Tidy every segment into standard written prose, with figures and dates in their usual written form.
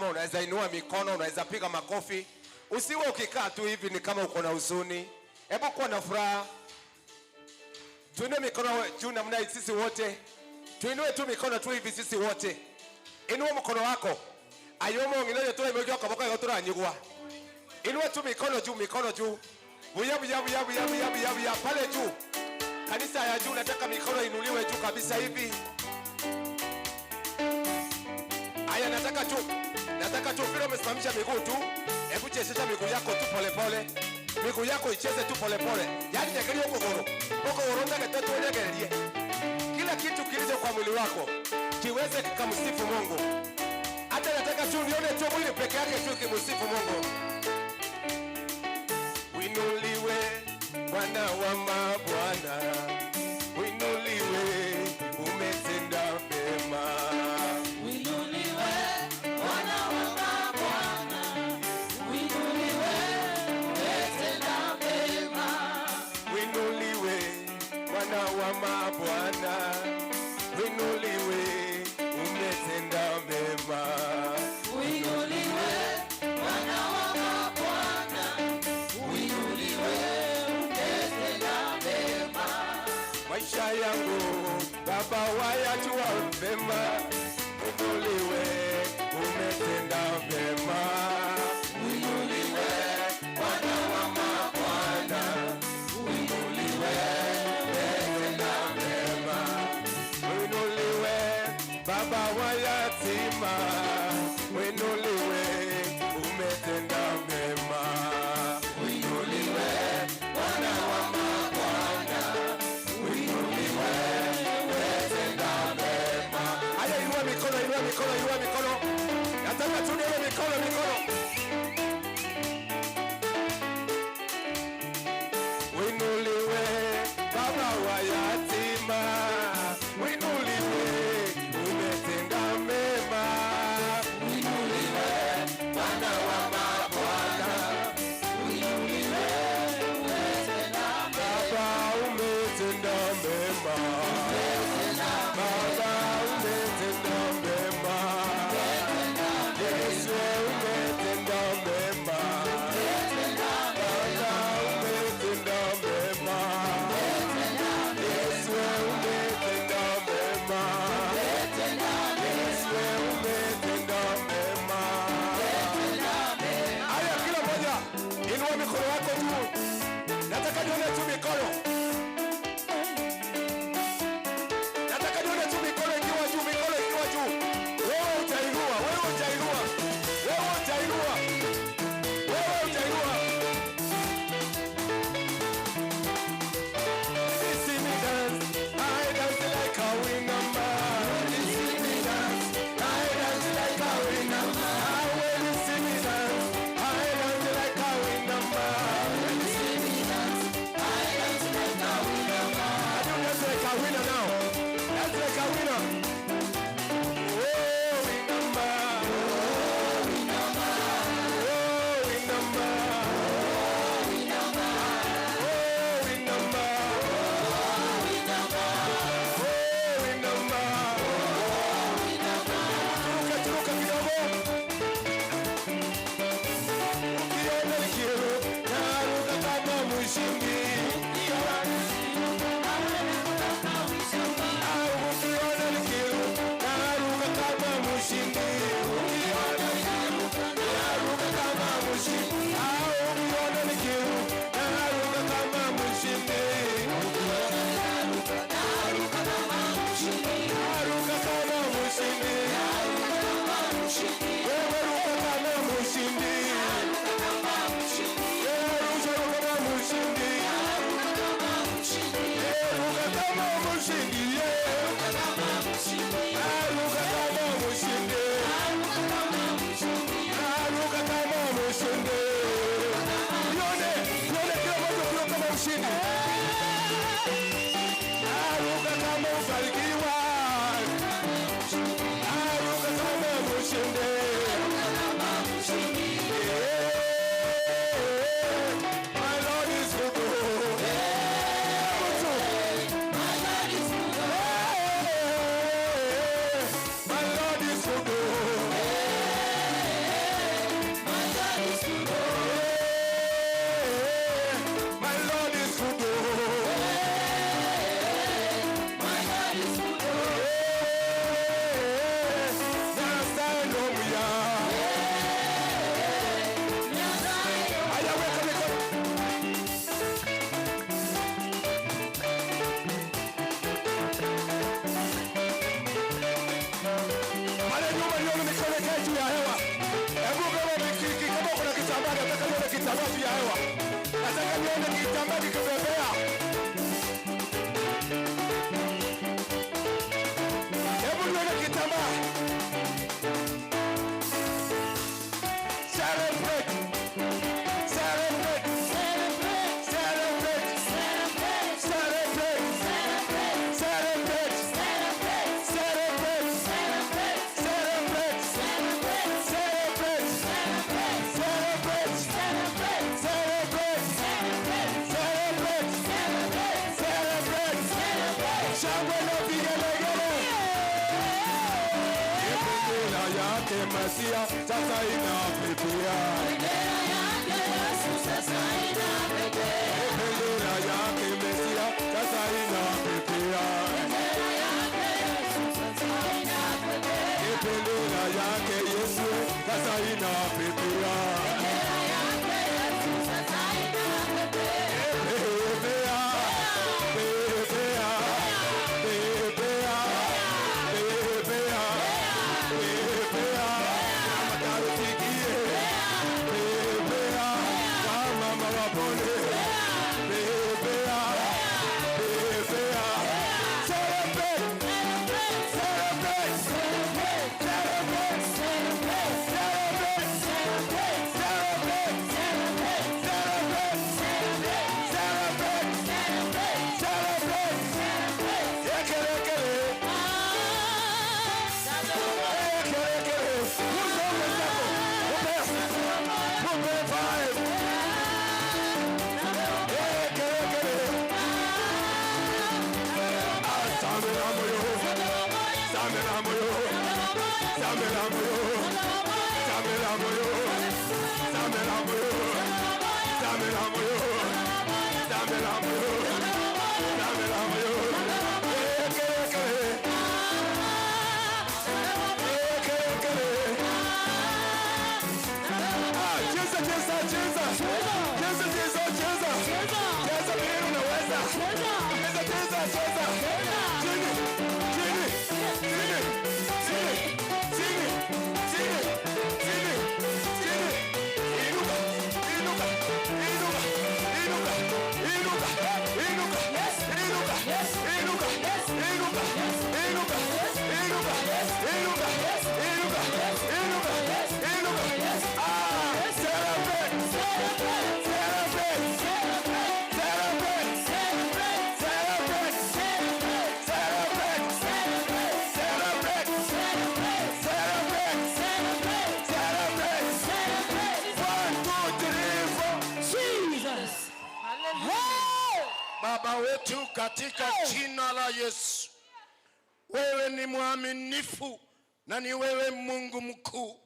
Simama, unaweza inua mikono, unaweza piga makofi. Usiwe ukikaa tu hivi ni kama uko na huzuni. Hebu kuwa na furaha. Tuinue mikono juu namna hii sisi wote. Tuinue tu mikono tu hivi sisi wote. Inua mkono wako. Ayomo ng'ina turaimokia akaboko igo turanyigwa. Inua tu mikono juu, mikono juu. Buya buya buya buya buya buya buya pale juu. Kanisa ya juu nataka mikono inuliwe juu kabisa hivi. Aya, nataka tu nataka tu vile umesimamisha miguu tu, hebu chezesha miguu yako tu polepole, miguu yako icheze tu polepole, yaani nyegeria ukuguru ukuguru ndagete tu nyegerie kila kitu kilicho kwa mwili wako kiweze kikamsifu Mungu. Hata nataka tu nione tu mwili peke yake tu kimsifu Mungu. Winuliwe Bwana wa mabwana, winuliwe, umetenda mema. Uinuliwe Bwana wa mabwana, uinuliwe, umetenda mema. Winuliwe Bwana wa mabwana, winuliwe, umetenda mema. Uinuliwe Bwana wa mabwana, uinuliwe, umetenda mema. Maisha yangu Baba wayajua vema, winuliwe, umetenda mema. Uinuliwe Bwana wa mabwana, uinuliwe, umetenda mema. Winuliwe Baba wa yatima, winuliwe, umetenda mema. Uinuliwe Bwana wa mabwana, uinuliwe, umetenda mema. Haya, inua mikono, inua mikono, inua mikono. Nataka tu nione mikono, mikono. Winuliwe Baba wa yatima, winuliwe, umetenda mema. Uinuliwe Bwana wa mabwana, uinuliwe, umetenda Baba umetenda mema. Baba umetenda mema. Yesu umetenda nione kitambaa kikipepea. Hebu nione kitambaa. Celebrate. Celebrate. Celebrate. Celebrate. Celebrate. Celebrate. Celebrate. Celebrate. Celebrate. Celebrate. Celebrate. Celebrate. Shangwe na vigelegele. Bendera yake Masia sasa inapepea. Bendera yake Mesia sasa inapepea. Bendera yake Yesu sasa inapepea. Pepea, pepea, pepea, pepea, pepea. Kama tarusikie. Pepea, wamama wapone. Pepea, pepea. Celebrate, celebrate, celebrate, celebrate, celebrate, celebrate, celebrate, celebrate. Ekelekele. Ekelekele. Guza mwenzako. Mpe, mpe five. Ekelekele. Ah, samela moyo. Samela moyo. Samela moyo. Samela moyo. Samela moyo. Samela moyo. Samela moyo. Samela moyo. Ekelekele. Ekelekele. Ah, cheza, cheza, cheza. Cheza, cheza, cheza. Cheza vile unaweza. Cheza, cheza, cheza. Chini, chini, chini, chini, chini, chini, chini, chini. Inuka, inuka, inuka, inuka, inuka, inuka, inuka, inuka, inuka, inuka, inuka, inuka, inuka, inuka, inuka. Ah, celebrate, celebrate, celebrate, celebrate, celebrate, celebrate, celebrate, celebrate. One, two, three, four. Jesus. Hey! Baba wetu katika jina la Yesu, wewe ni mwaminifu na ni wewe Mungu mkuu.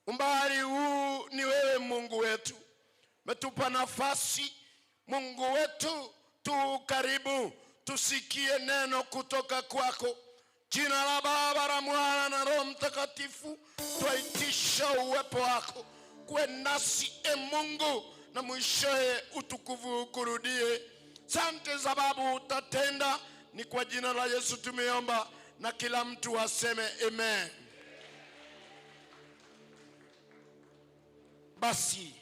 Umbali huu ni wewe Mungu wetu, umetupa nafasi Mungu wetu, tu karibu tusikie neno kutoka kwako. Jina la Baba la Mwana na Roho Mtakatifu, twaitisha uwepo wako kuwe nasi e Mungu, na mwishowe utukufu ukurudie. Sante sababu utatenda. Ni kwa jina la Yesu tumeomba, na kila mtu aseme amen. Basi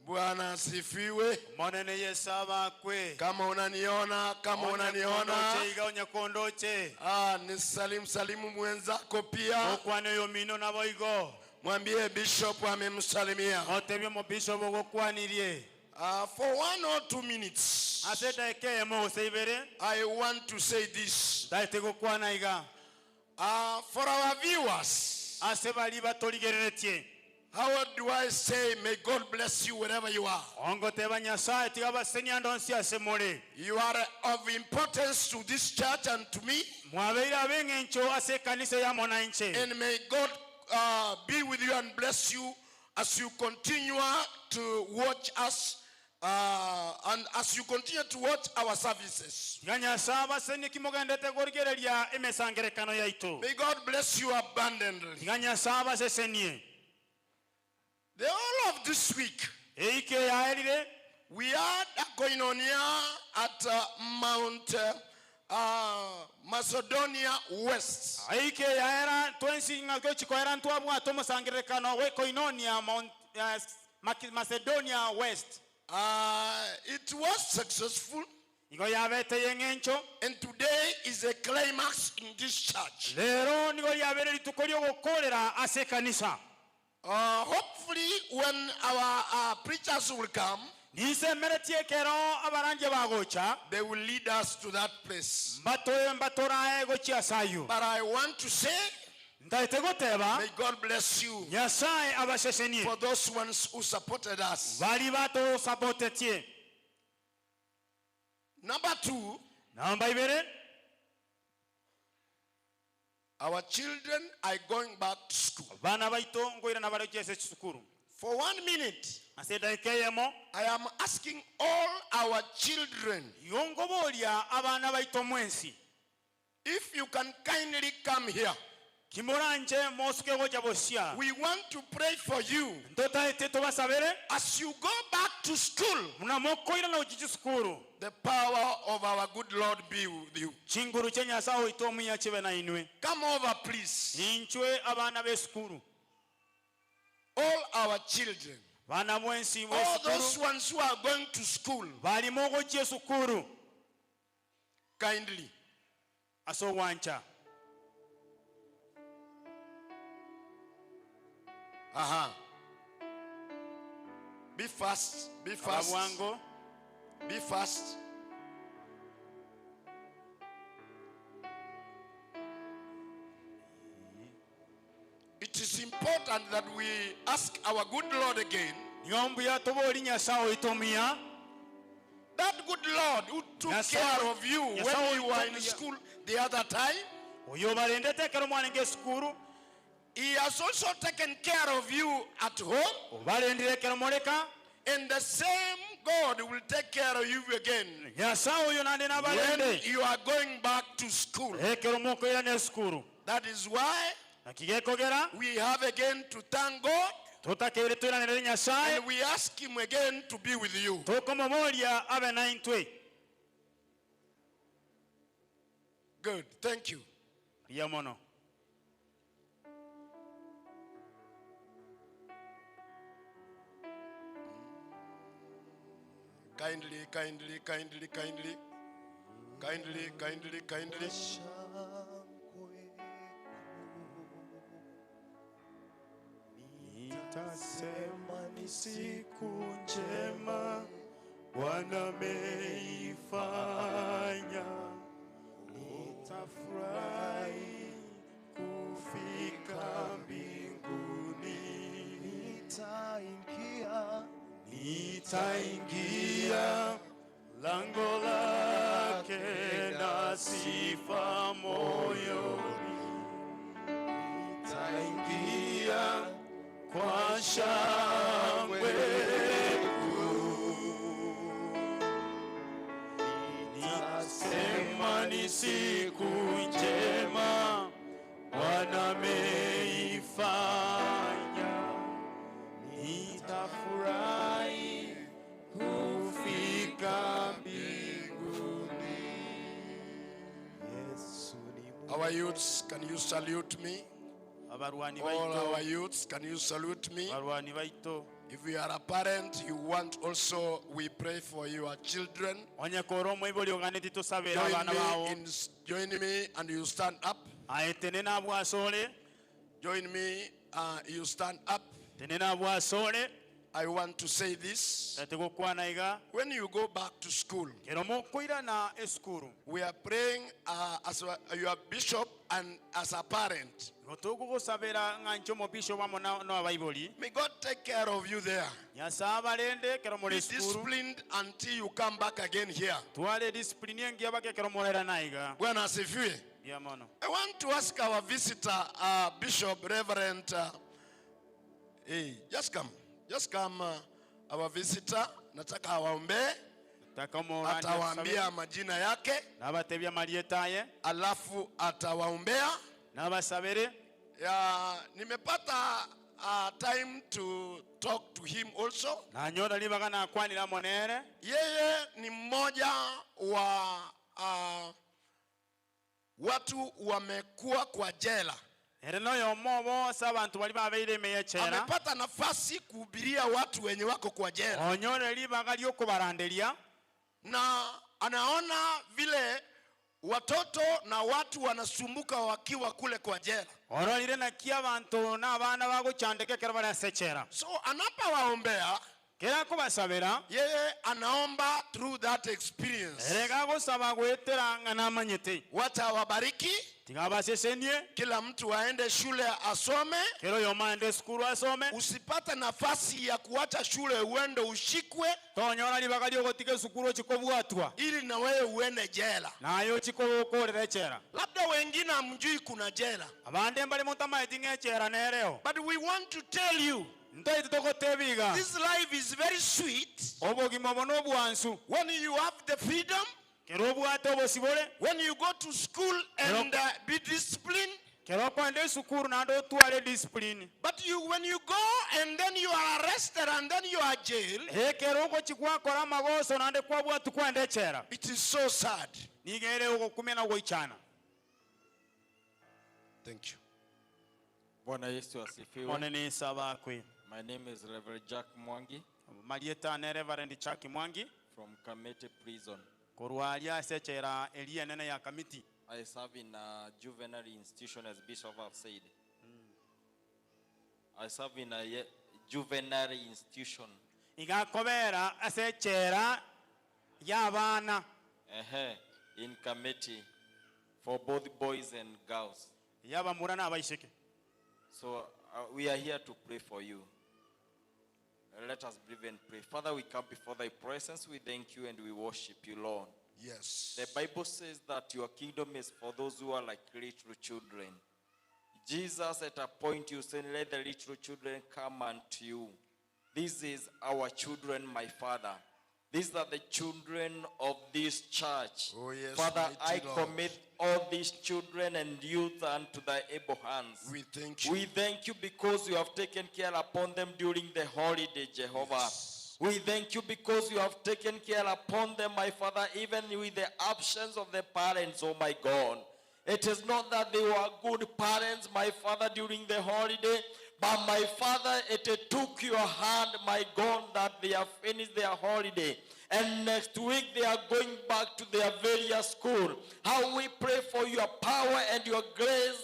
Bwana asifiwe. Monene Yesu abakwe. Kama unaniona, kama unaniona, Onye iga onye kondoche. ah, ni salimu salimu mwenzako pia, Okwane yomino naboigo. mwambie bishop amemsalimia. Otebie mo bishop ogokwanirie. For 1 or 2 minutes, Ase daika eyemo gose ibere. I want to say this. Daete gokwana iga. For our viewers, Ase bari batorigereretie. how do I say, may God bless you wherever you are? Ongoteba Nyasaye tiga basenia ndonsi ase more. You are of importance to this church and to me, Mwabeire ab'eng'encho ase ekanisa ya monanche. and may God be with you and bless you as you continue to watch us and as you continue to watch our services. Tiga Nyasaye abasenie kimogendete korigereria emesangerekano yaito. May God bless you abundantly. Tiga Nyasaye abasesenie. The whole of this week, Eike yaerire we had a koinonia at Mount Macedonia West. Aike yaera twensi ng'a gochi koera ntwabwate omosangererekano bwe Koinonia Mount Macedonia West. It was successful. Igo yabete y'eng'encho. And today is a climax in this church. Rero nigo riabeire rituko ri'ogokoorera ase ekanisa. Hopefully when our preachers will come, Ninsemeretie ekero abarandia bagocha, they will lead us to that place. mbatoe mbatorae gochia ase ayio. But I want to say, Ntaete goteba, may God bless you Nyasae abasesenie for those ones who supported us. baria batosapotetie. Number two, Namba ibere, Our children are going back to school. Abana baito nkoirana bare gochia ase chisukuru. For one minute, Ase edaika eyemo, I am asking all our children igo nkoboria abana baito mwensi, if you can kindly come here. Kimoranche mosuke gocha bosia. We want to pray for you. Ntotaete tobasabere. As you go back to school, Buna mokoirana gochia chisukuru. The power of our good Lord be with you. Chinguru chia Nyasae oito omuya chibe nainwe. Come over please. Inchwe abana b'esukuru. All our children. Bana bwensi All those b'esukuru. ones who are going to school. Bari mogochia esukuru. Kindly. Ase ogwancha. Aha. Be fast, be fast. Ababwango. Be fast. It is important that we ask our good Lord again. Nigo mbuya tobori Nyasae oito omuya. That good Lord who took care of you when you were in school the other time. Oyo obarendete ekero mwarenge esukuru. He has also taken care of you at home. Obarendire ekero moreka. And the same God will take care of you again. Nyasae oyo naende nabarende. When you are going back to school. Ekero mokoirana esukuru. That is why Naki gekogera. we have again to thank God. Totakeire toiranere Nyasae. And we ask him again to be with you. Tokomoboria abe naintwe. Good, thank you. Mbuya mono. Kindly, kindly, kindly, kindly. Kindly, kindly, kindly. Nitasema ni siku njema Bwana ameifanya, nitafurahi kufika mbinguni. Nitaingia, nitaingia lango lake na sifa moyoni, nitaingia kwa shangwe kuu. Nitasema ni siku njema Bwana ameifanya, nitafurahi kufika mbinguni. Yesu ni Mungu. Our youths, can you salute me? Abarwani All baito. our youths, can you salute me? Abarwani baito. If you are a parent, you want also we pray for your children. Onye koro omoibori oganeti tosabere Join abana bao. me and you stand up. Aye tenena bwasore. Join me, you stand up. Tenena bwasore. I want to say this. Tate gokwana iga. When you go back to school, Kero mokoirana esukuru. we are praying as your bishop and as a parent. Gotogogosabera ng'ancho mo bishop amo na abaibori. May God take care of you there. Nyasaye abarende kero more Be esukuru. disciplined until you come back again here. Tware discipline engiya bake kero morera naiga. Bwana asifiwe. Ndiyo mono. I want to ask our visitor, Bishop Reverend, hey, just come. Just come, our visitor. Nataka awaombe. Nataka muoranie Atawaambia majina yake. Nabatebia marietaye. Alafu atawaombea. Nabasabere. Ya, nimepata time to talk to him also. Nanyora libaga nakwanira monere. Yeye ni mmoja wa Watu wamekuwa kwa jela. Ere noyomo obo ase abanto baria babeire ime y'echela. Amepata nafasi kuhubiria watu wenye wako kwa jela. Onyorire ribaga ri'okobaranderia. Na anaona vile watoto na watu wanasumbuka wakiwa kule kwa jela. Ororire naki abanto na abana bagochandeka ekero bare ase echela. So anapowaombea Kera akobasabera. Yeye anaomba through that experience. Ere gagosaba goetera ng'a namanyete. Wacha awabariki. Tiga abasesenie. Kila mtu aende shule asome. Kera oyomo aende esukuru asome. Usipate nafasi ya kuacha shule uende ushikwe. Tonyora ribaga riogotiga esukuru ochie kobwatwa. Ili na wewe uende jela. Naye ochie kogokorera echela. Labda wengine hamjui kuna jela. Abande mbare motamaeti ng'a echela nereo. But we want to tell you. Ntoete togoteba iga. This life is very sweet. Obogima obo nobwansu. When you have the freedom. Kero obwate obosibore. When you go to school and be disciplined. Kero okoenda esukuru naende otware discipline. But you when you go and then you are arrested and then you are jailed. Ekero ogochia gwakora amagoso naende kwabwatwa kwaenda echela. It is so sad. Nigo ere ogokumia na ogoichana. Thank you. Bwana Yesu asifiwe. Monene Yesu abakwe. My name is Reverend Jack Mwangi Marieta ane Reverend Jack Mwangi. from Kamiti Prison. Korwa aria ase echela eria enene ya Kamiti. I serve in a juvenile institution as Bishop have said. I serve in a juvenile institution. Iga akobera ase echela y'abana. Ehe, in Kamiti for both boys and girls. Y'abamura na abaiseke. So we are here to pray for you. Let us believe and pray. Father, we come before thy presence. We thank you and we worship you, Lord. Yes. The Bible says that your kingdom is for those who are like little children. Jesus, at a point, you said, let the little children come unto you. This is our children, my Father. These are the children of this church. Oh, yes, Father, mighty I Lord. commit all these children and youth unto thy able hands. We thank you. We thank you because you have taken care upon them during the holiday, Jehovah. Yes. We thank you because you have taken care upon them, my Father, even with the absence of the parents, oh my God. It is not that they were good parents, my Father, during the holiday, but my Father, it took your hand, my God, that they have finished their holiday. And next week they are going back to their various school. How we pray for your power and your grace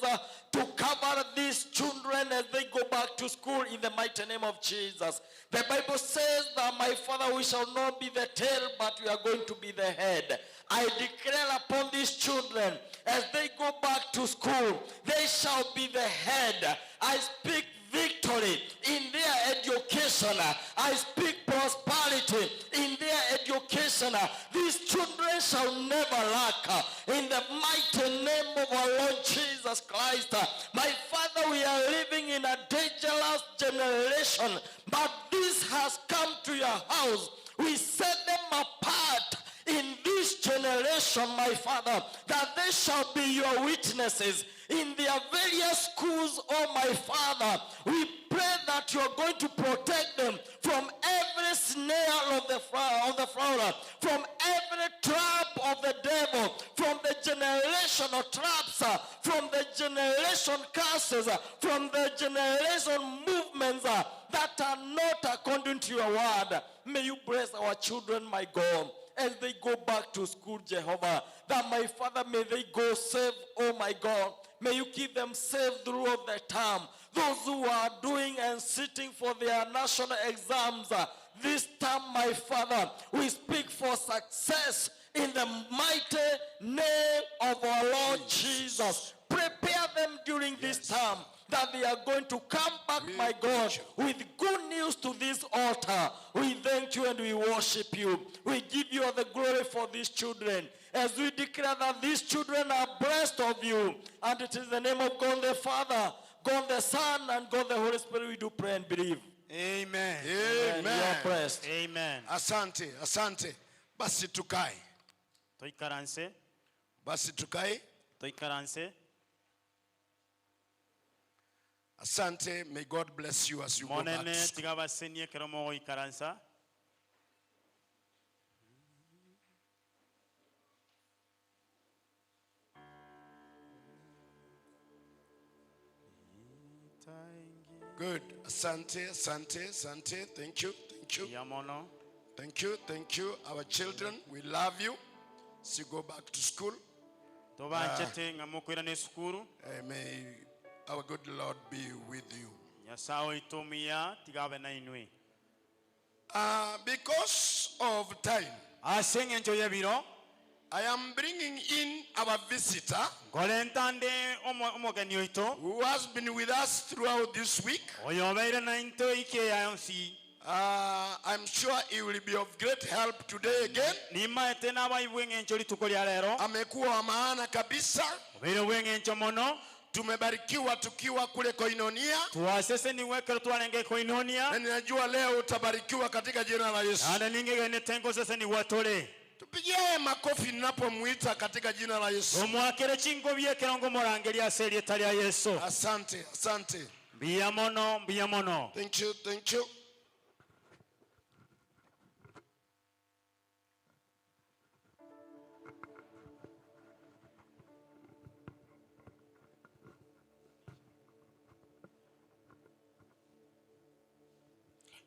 to cover these children as they go back to school in the mighty name of Jesus. The Bible says that, my Father, we shall not be the tail, but we are going to be the head. I declare upon these children, as they go back to school, they shall be the head. I speak victory in their education. I speak prosperity in their education. These children shall never lack. In the mighty name of our Lord Jesus Christ. My Father, we are living in a dangerous generation, but this has come to your house. We set them apart in this generation, my Father, that they shall be your witnesses in their various schools, oh my Father. We pray that you are going to protect them from every snare of the of the fowler, from every trap of the devil, from the generational traps, from the generation curses, from the generation movements that are not according to your word. May you bless our children, my God, as they go back to school, Jehovah, that my Father, may they go safe, oh my God. May you keep them safe throughout the term. Those who are doing and sitting for their national exams, this term, my Father, we speak for success in the mighty name of our Lord Jesus. Prepare them during this term that they are going to come back, We my God, thank with good news to this altar. We thank you and we worship you. We give you all the glory for these children. As we declare that these children are blessed of you. And it is the name of God the Father, God the Son, and God the Holy Spirit we do pray and believe. Amen. And you are Amen. blessed. Amen. Asante, asante. Basi tukae. Toikaranse. Basi tukae. Toikaranse. Asante. May God bless you as you go back to Monene school. tiga abasenie ekero mogoikaransa. Good. Asante, asante, asante. Thank you, thank you. Mbuya mono. Thank you, thank you. Our children, we love you. As you go back to school, Tobanchete ng'a mokoirana esukuru. eh, may our good Lord be with you. Nyasae oito omuya tiga abe nainwe. Uh, because of time, Ase engencho y'ebiro, I am bringing in our visitor nkorenta nde omo- omogeni oito who has been with us throughout this week. oyo obeire naintwe wiki eye yonsi. Uh, I'm sure he will be of great help today again. Nimaete nabaibwe eng'encho rituko ria rero, Amekuwa wa maana kabisa. obeire bw'eng'encho mono. Tumebarikiwa tukiwa kule Koinonia, Twasesenigwe ekero twarenge Koinonia, na ninajua leo utabarikiwa katika jina la Yesu. naende ningegenete ngosesenigwa tore. Tupigie makofi ninapomuita katika jina la Yesu. Tomoakere chingobi ekero ngomorangeria ase erieta ria Yeso. Asante, asante. Mbuya mono, mbuya mono. Thank you, thank you.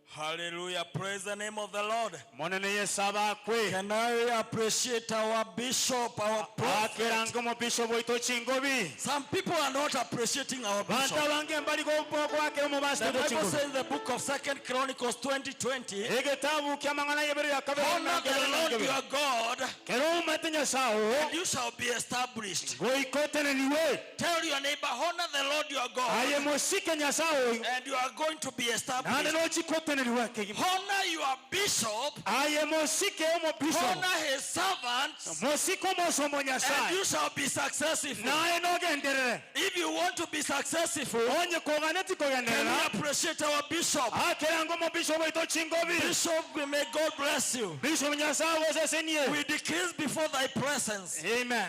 Hallelujah. Praise the name of the Lord. Monene Yesu abakwe. Can I appreciate our bishop, our prophet? Akeranga omobishop oito chingobi. Some people are not appreciating our Bantu bishop. abange mbari gokwakera omobasito The Bible chingobi. says in the book of Second Chronicles 20:20, Egetabu kiamang'ana yebere ya kabere Honor the Lord your God, Kero omate Nyasaye oo and you shall be established. goika oteneniwe. Tell your neighbor, honor the Lord your God, Aye mosike Nyasaye oyo and you are going to be naende established. nochika oteneniwe kegima. Honor your bishop, Aye mosike omobishop. honor his servants, Mosike omosomo and Nyasaye. you shall be successful. Naye nogenderere. If you want to be successful, Onye koganeti can we kogenderera. appreciate our bishop? Akeranga omobishop oito chingobi. Bishop, may God bless you. Bishop Nyasaye osesenie. We decrease before thy presence. Amen.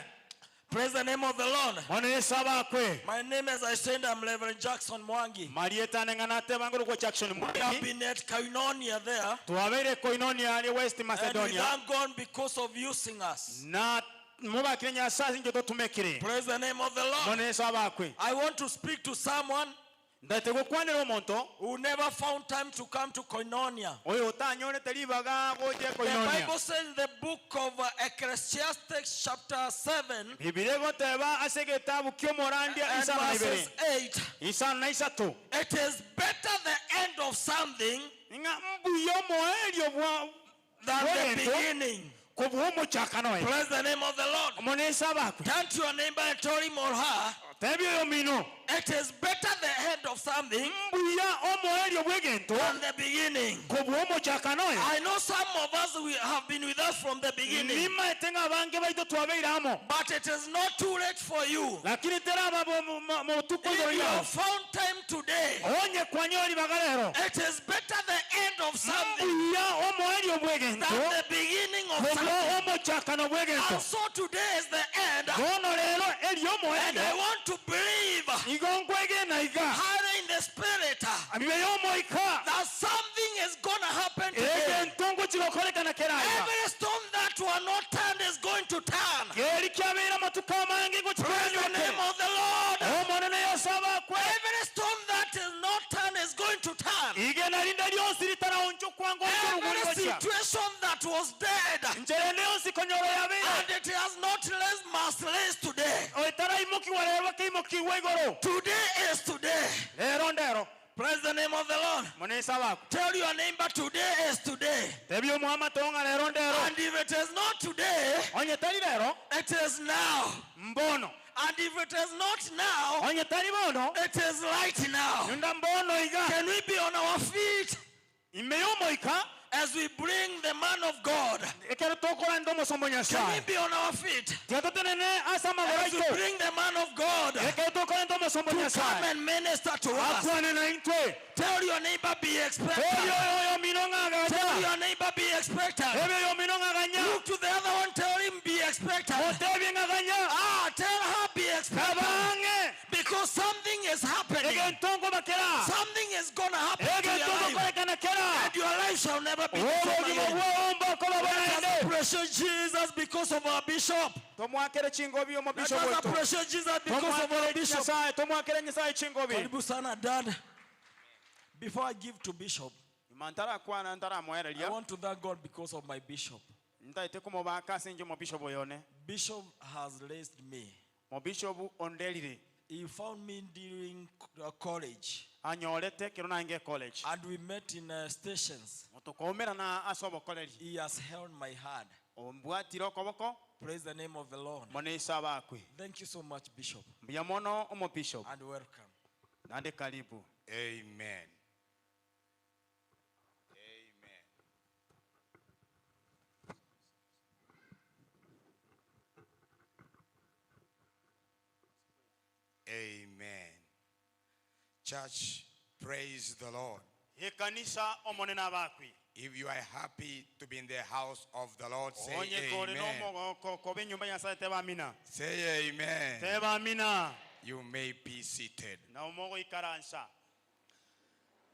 Praise the name of the Lord. Bono Yesu abakwe. My name, as I said, I'm Reverend Jackson Mwangi. Marieta neng'ana ateba ngorokwa Jackson We have Mwangi. been at Koinonia there, Twabeire Koinonia ari West and we Macedonia. thank God because of using us. Na mubakire Nyasaye inche totumekire. Praise the name of the Lord. Bono Yesu abakwe. I want to speak to someone Ndete gokwanera omonto who never found time to come to Koinonia. oyo otanyorete ribaga gocha The Koinonia. Bible says in the book of Ecclesiastes, chapter 7, Bibilia egoteba ase egetabu ki'omorandia and isano na ibere verses 8, isano na isato it is better the end of something ng'a mbuya omoerio bwa than the bw'egento beginning. kobua omochakano oye. Praise the name of the Lord. Omonene Yesu abakwe. Turn to your neighbor and tell him or her, Tebia oyomino it is better the end of something mbuya omoerio bw'egento than the beginning. kobua omochakano oye. I know some of us we have been with us from the beginning, Nimaete ng'a abange baito twabeire amo but it is not too late for you. lakini teraba motuko If igoro you yao have found time today, onye kwanyora ribaga rero it is better the end of something mbuya omoerio bw'egento than the beginning of kobua something. omochakano bw'egento. And so today is the end, Bono rero erio and I omoerio want to believe igo nkwegena iga higher in the spirit abibe y'omoika that something is going to happen today. egento ngochigokorekana keraiga Every stone that were not turned is going to turn. keri kiabeire amatuko amange Praise the name ngochikoranyoke of the Lord. omonene Yesu abakwe. Every stone that is not turned is going to turn. Igena rinde rionsi ritaraonchokwa Every ngochorogorigochia situation that was dead ncherende yonsi konyoro yabeire and it has not raised must raise today. etaraimokiwa rero keimokiwa igoro Today is today. rero ndero. Praise the name of the Lord. Monene Yesu abakwe. Tell your neighbor today is today. Tebia omoamate ng'a rero ndero. And if it is not today, Onye tari rero it is now. mbono. And if it is not now, Onye tari bono it is right now. nyunda mbono iga. Can we be on our feet Ime y'omoika as we bring the man of God? ekero tokoranda omosombo Can we Nyasaye. be on our feet Tiga totenene ase amagoro as we aito bring the man of God to ekero tokorenta omosombo come Nyasaye and minister to us? akwane na intwe. Tell your neighbor, be expectant. Ebio oyomino Tell ng'aganya. your neighbor, be expectant. Ebio oyomino ng'aganya. Look to the other one, tell him, be expectant. Motebie ng'aganya. Ah, tell her, be expectant. Kabange. Because something is happening. Egento ngobakera. Something is going to happen to Egento your life. ngokorekana kera. And your life shall never be the same Obogima again. bwao mbokoba Let us bwende. appreciate Jesus because of our bishop. Tomwakere chingobi Let omobishop us oito. appreciate Jesus because of our Tomwakere bishop. Nyasaye, tomwakere Nyasaye chingobi. Karibu sana dad. Before I give to Bishop, Nyuma ntarakwana I ntaramoereria want to thank God because of my bishop. ntaete komobaka ase inche omobishop oyo one. Bishop has raised me. Mobishop onderire. He found me during college. Anyorete kero nange college. And we met in stations. Tokaumerana ase obokoreri. He has held my hand. Ombwatire okoboko. Praise the name of the Lord. Mono Yeso abakwe. Thank you so much, Bishop. Mbuya mono omobishop. And welcome. Nande karibu. Amen. Amen. Amen. Church, praise the Lord. Ekanisa omonene abakwe. If you are happy to be in the house of the Lord, say Onye kore amen. nomogoko koba enyomba ya Nyasaye teba amina. Say amen. Teba amina. You may be seated. Na omogoikaransa.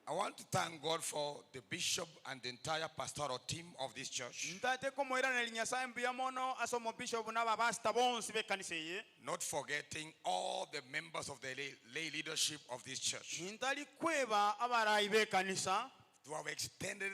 I want to thank God for the bishop and the entire pastoral team of this church. Ntate komoiraneri Nyasaye mbuya mono ase omobishop na abapastor bonsi b'ekanisa eye. Not forgetting all the members of the lay leadership of this church. Ntari kweba abarai b'ekanisa. Who have extended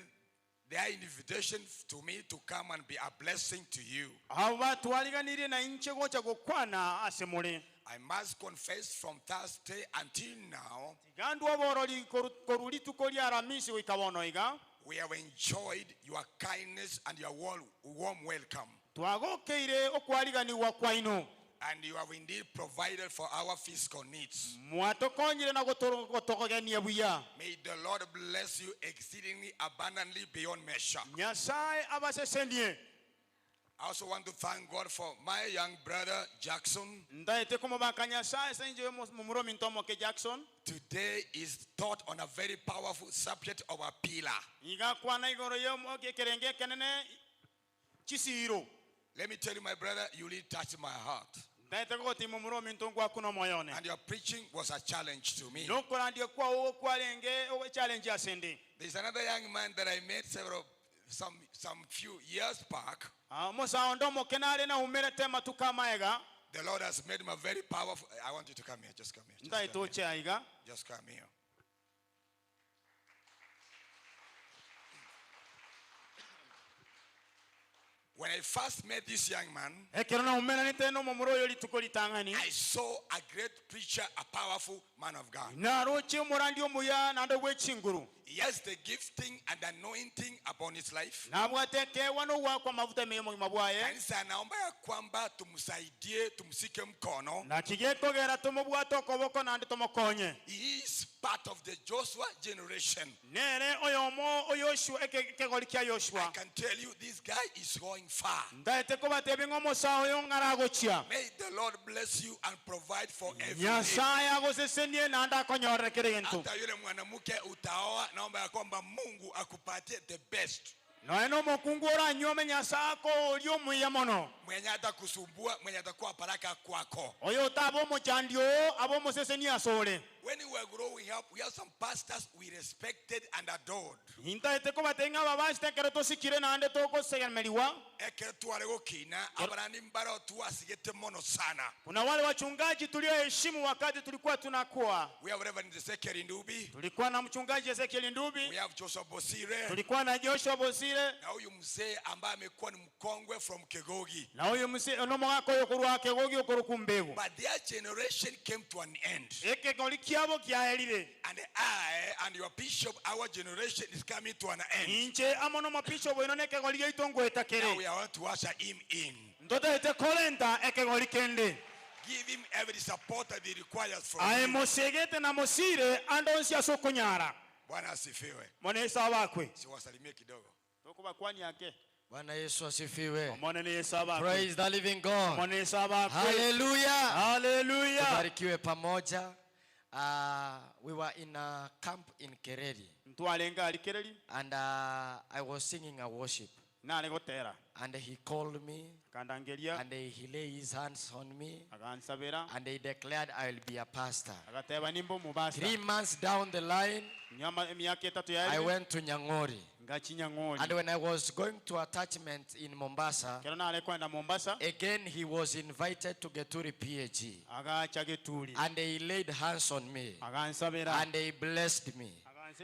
their invitation to me to come and be a blessing to you. Abo batwariganirie na inche gocha gokwana ase more. I must confess from Thursday until now, Tiga ndwe oborori koru rituko ria Aramisi goika bono iga. We have enjoyed your kindness and your warm welcome. Twagokeire okwariganirwa kwaino. And you have indeed provided for our physical needs. Mwatokonyire na gotogenia buya. May the Lord bless you exceedingly abundantly beyond measure. Nyasaye abasesenie. I also want to thank God for my young brother Jackson. Ndaete komobaka Nyasaye senje mumuromi ntomoke Jackson. Today is taught on a very powerful subject of a pillar. Iga kwana igoro yo ekerenge kenene chisiro. Let me tell you, my brother, you really touched my heart. Ndaete gogoti mumuromi ntongwa kuno moyone. And your preaching was a challenge to me. Nokorandia kwao kwarenge challenge asende. There's another young man that I met some few years back. Musa ondomo kenare na umerete matuka maega. The Lord has made him a very powerful. I want you to come here. Just come here. Just Ndaete come here. oche aiga. Just come here. When I first met this young man, Ekero na umeranite no mumuro yo rituko ritang'ani. I saw a great preacher, a powerful man of God. Naroche omorandi omuya nande bw'echinguru. He has the gifting and anointing upon his life. Nabwate kewa no wakwa mavuta memo mabwaye. Kanisa naomba ya kwamba tumsaidie, tumshike mkono. Na kigekogera tumubwate okoboko nande tumukonye. He is part of the Joshua generation. Nere oyomo oyoshua ekegori kya Joshua. I can tell you this guy is going far. Ndaete kobatebia ng'a omosaho oyo ng'aragochia. May the Lord bless you and provide for every need. Nyasaye agosesenie nande akonyorere kere gento. Hata yule mwanamke utaoa, naomba ya kwamba Mungu akupatie the best. Noe no mokungu oranyuome Nyasaye akoria omuya mono. Mwenye hatakusumbua, mwenye atakuwa baraka kwako. Oyo otaba omochandi oo, abe omoseseni asore. When we were growing up, we had some pastors we respected and adored. Intaete kobatebia ng'a ababasita ekero tosikire naende togosegemeriwa. Ekero tware gokina, abarani mbaro twasigete mono sana. Kuna wale wachungaji tulioheshimu wakati tulikuwa tunakuwa. We have Reverend Ezekiel Ndubi. Tulikuwa na mchungaji Ezekiel Ndubi. We have Joshua Bosire. Tulikuwa na Joshua Bosire. Na huyu mzee ambaye amekuwa ni mkongwe from Kegogi. Na huyu mzee no mwaka oyo korwa Kegogi okoro kumbegu. But their generation came to an end. Ekegori kiabo kiaerire. And I and your bishop, our generation is coming to an end. Inche amo no mabishop oino nekegori gyaito ngweta kere. Now we are want to usher him in. Ndotaete kolenta ekegori kende. Give him every support that he requires from Aye you. mosegete na mosire ando nsi asokonyara. Bwana asifiwe. Mwana Yesu abakwe. Siwasalimie kidogo. Tokubakwani yake. Bwana Yesu asifiwe. Mwana Yesu abakwe. Praise the living God. Mwana Yesu abakwe. Hallelujah. Hallelujah. Tubarikiwe pamoja. We were in a camp in Kereri. Ntwalenga ali Kereri. And I was singing a worship. Nale gotera. And he called me. Akandangeria. And he laid his hands on me. Akansabera. And he declared, I will be a pastor. Akateba nimbo mubasa. 3 months down the line, Nyama miaka etatu ya I eri. went to Nyang'ori. Ngachi Nyang'ori. And when I was going to attachment in Mombasa, Kero nale kwenda Mombasa. again he was invited to Geturi PAG. Agacha Geturi. And he laid hands on me. Akansabera. And he blessed me.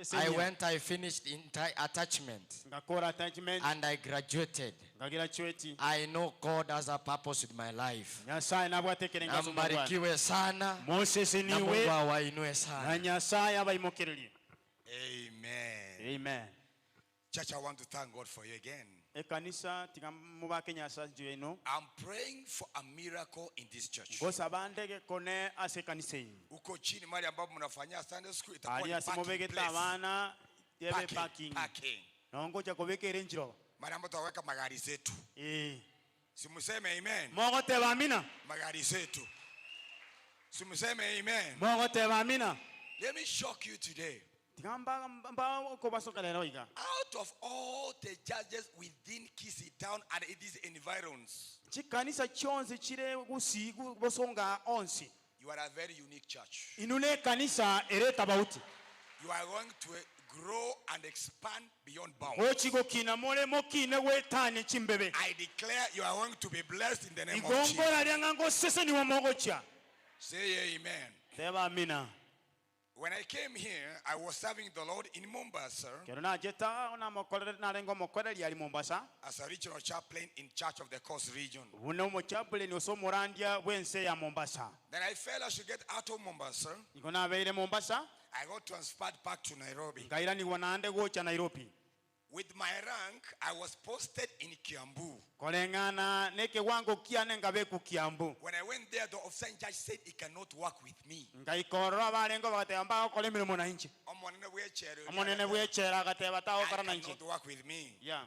Ase I senior. went, I finished in attachment Ngakora attachment, and I graduated. ngagraduate. I know God has a purpose with my life. Nyasaye nabwate ekerengo Na ase omobwana. mbarikiwe sana na Moseseniwe Mungu awainue na sana. Nyasaye abaimokererie. Amen. Amen. Church, I want to thank God for you again. Ekanisa tiga mobake Nyasaye inchu yaino. I'm praying for a miracle in this church. Ngosaba ndege kone ase ekanisa eye. Huko chini mahali ambapo mnafanyia Sunday school itakuwa Aria ni ase parking mobegete place. abana tebe Parking, parking. parking. Nongocha kobeka ere enchiroba. Mahali ambapo tutaweka magari zetu. Eh. Simuseme amen. Mogoteba amina. Magari zetu. Simuseme amen. Mogoteba amina. Let me shock you today. Tiga mba mba okobasoka rero iga. Out of all the churches within Kisii town and its environs, Chikanisa chionsi chire gusigu bosonga onsi. you are a very unique church. Inu ne ekanisa ere tabauti. You are going to grow and expand beyond bounds. Gochi gokina more mokine gwetane chimbebe. I declare you are going to be blessed in the name of Jesus. Igongora ria ngoseseniwa mogochia. Say amen. Teba amina. When I came here, I was serving the Lord in Mombasa Kero nacheta namokorere narenge omokoreri ari Mombasa. as a regional chaplain in charge of the Coast region. Buna omochaplain ose omorandia bw'ense ya Mombasa. Then I felt I should get out of Mombasa. Nigo nabeire Mombasa, I got transferred back to Nairobi. nkairanigwa naende gocha Nairobi. With my rank, I was posted in Kiambu. Koreng'ana nekewango kiane nkabeku Kiambu. When I went there, the officer in charge said he cannot work with me. Nkaika ororo abarenge bagateba mbagokora emeremo na inche. Omonene bw'echero Omonene bw'echera agateba I tagokora na inche. cannot work with me Yeah.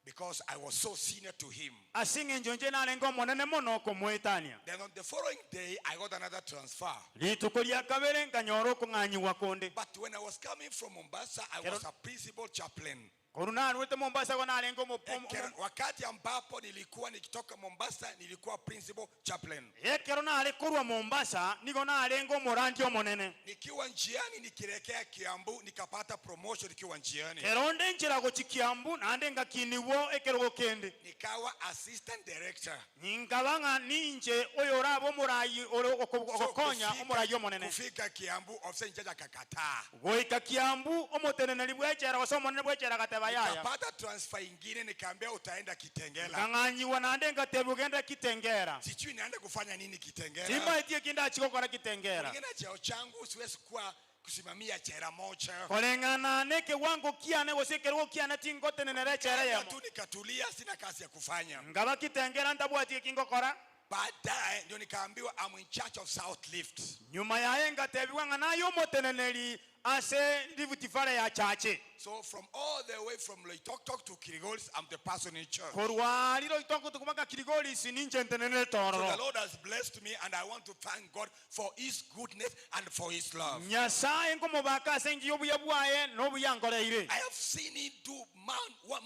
because I was so senior to him. Ase eng'encho inche narenge omonene mono komoetania. Then on the following day, I got another transfer. Rituko ria kabere nkanyora okong'anyiwa konde. But when I was coming from Mombasa, I Kero- was a principal chaplain. Korwa narwete Mombasa igo narenge omo- omo- Ekero, wakati ambapo nilikuwa nikitoka Mombasa, nilikuwa principal chaplain. Ekero nare korwa Mombasa, nigo narenge omorandia omonene. Nikiwa njiani nikielekea Kiambu, nikapata promotion nikiwa njiani. Kero onde nchera gochia Kiambu, naende ngakinigwa ekerogo kende. Nikawa assistant director. Ninkaba ng'a ninche oyo orabe omorai ore So, ogokonya omorai omonene. kufika Kiambu, ofisa in charge akakataa. Goika Kiambu, omoteneneri bw'echela gose omonene bw'echela agateba yaya. Nikapata transfer ingine, nikaambia utaenda Kitengela. Nkang'anyiwa naende ngatebia ogende Kitengela. Sijui naenda kufanya nini Kitengela. Timbaeti eki ndachi gokora Kitengela. Kulingana na cheo changu siwezi kuwa kusimamia chera moja. Koreng'ana nekewango kiane gose ekerogo kiane tingotenenera echela Nikaenda eyemo. tu nikatulia, sina kazi ya kufanya. Nkaba Kitengela ntabwati eki ngokora. Baadaye ndio nikaambiwa I'm in charge of South Lift. Nyuma yaye ngatebiwa ng'a naye omoteneneri ase Rift Valley ya Chache. So from all the way from Loitoktok to Kirigolis, I'm the person in charge. Korwa aria Loitoktok mpaka Kirigolis ninche ntenenere So the tororo. Lord has blessed me and I want to thank God for his goodness and for his love. Nyasaye nkomobaka ase engiya obuya bwaye na obuya ankoreire. I have seen him do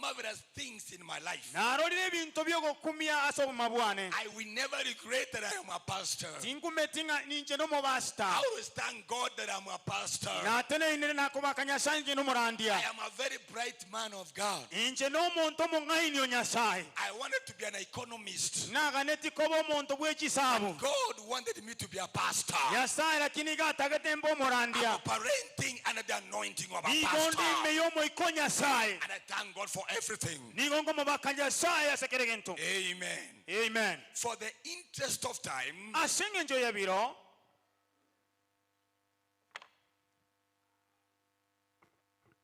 marvelous things in my life. Narorire ebinto biogokumia ase obogima bwane. I will never regret that I am a pastor. Tinkumeti ng'a ninche nomobastor. I always thank God that I'm a pastor. Nateneinire nakobaka Nyasaye inche nomorandia. I am a very bright man of God. Inche nomonto omong'aini o Nyasaye. I wanted to be an economist. Naganeti koba omonto bwe chisabu. God wanted me to be a pastor. Nyasaye lakini iga atagete mbe omorandia. I'm operating under the anointing of a Nigo pastor. ndi ime y'omoika o Nyasaye. And I thank God for everything. Nigo ngomobaka Nyasaye ase kera egento. Amen. Amen. For the interest of time, Ase eng'encho y'ebiro,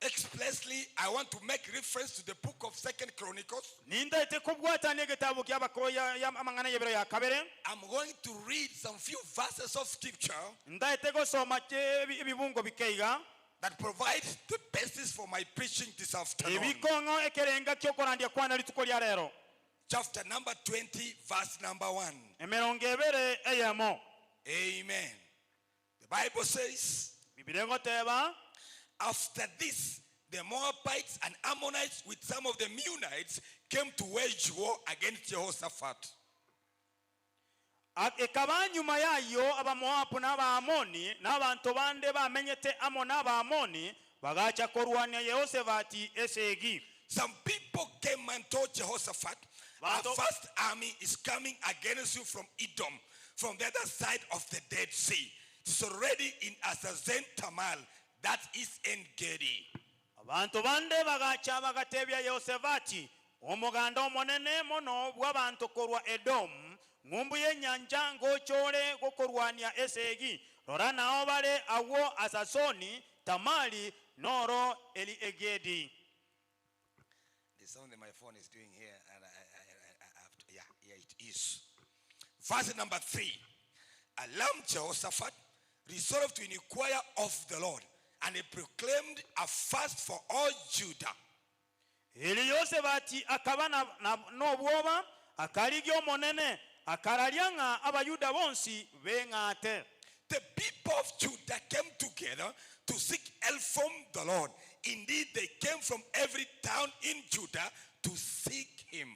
expressly, I want to make reference to the book of Second Chronicles. Nintaete kobwatania egetabu kia abako ya, ya amang'ana y'ebiro ya kabere. I'm going to read some few verses of scripture Ntaete gosoma ebibungo bike iga that provides the basis for my preaching this afternoon. Ebikong'o ekerenga kiokorandia kwana rituko ria rero. Chapter number 20, verse number 1. Emerongo ebere eyemo. Amen. The Bible says, Biblia egoteba, After this, the Moabites and Ammonites with some of the Meunites came to wage war against Jehoshaphat. Ekaba nyuma y'ayio Abamoabu na Abaamoni na abanto bande bamenyete amo n'Abaamoni bagacha korwania Yehoshafati esegi. Some people came and told Jehoshaphat, A Banto- vast army is coming against you from Edom, from the other side of the Dead Sea. It's already in Azazen Tamar. That is En Gedi. Abanto bande bagacha bagatebia Yehosafati, Omoganda omonene mono bw'abanto korwa Edomu, ng'umbu y'enyancha ngocha ore gokorwania esegi. Rora nao bare agwo Hasasoni Tamari, noro Eli-Egedi. There's something my phone is doing here, and I, I, I, I have to, yeah, here it is. Verse number 3. Alarmed Jehoshaphat resolved to inquire of the Lord, and he proclaimed a fast for all Judah. Erio Yosebati akaba nobwoba, akarigia Omonene, akararia ng'a Abayuda bonsi beng'ate. The people of Judah came together to seek help from the Lord. Indeed, they came from every town in Judah to seek him.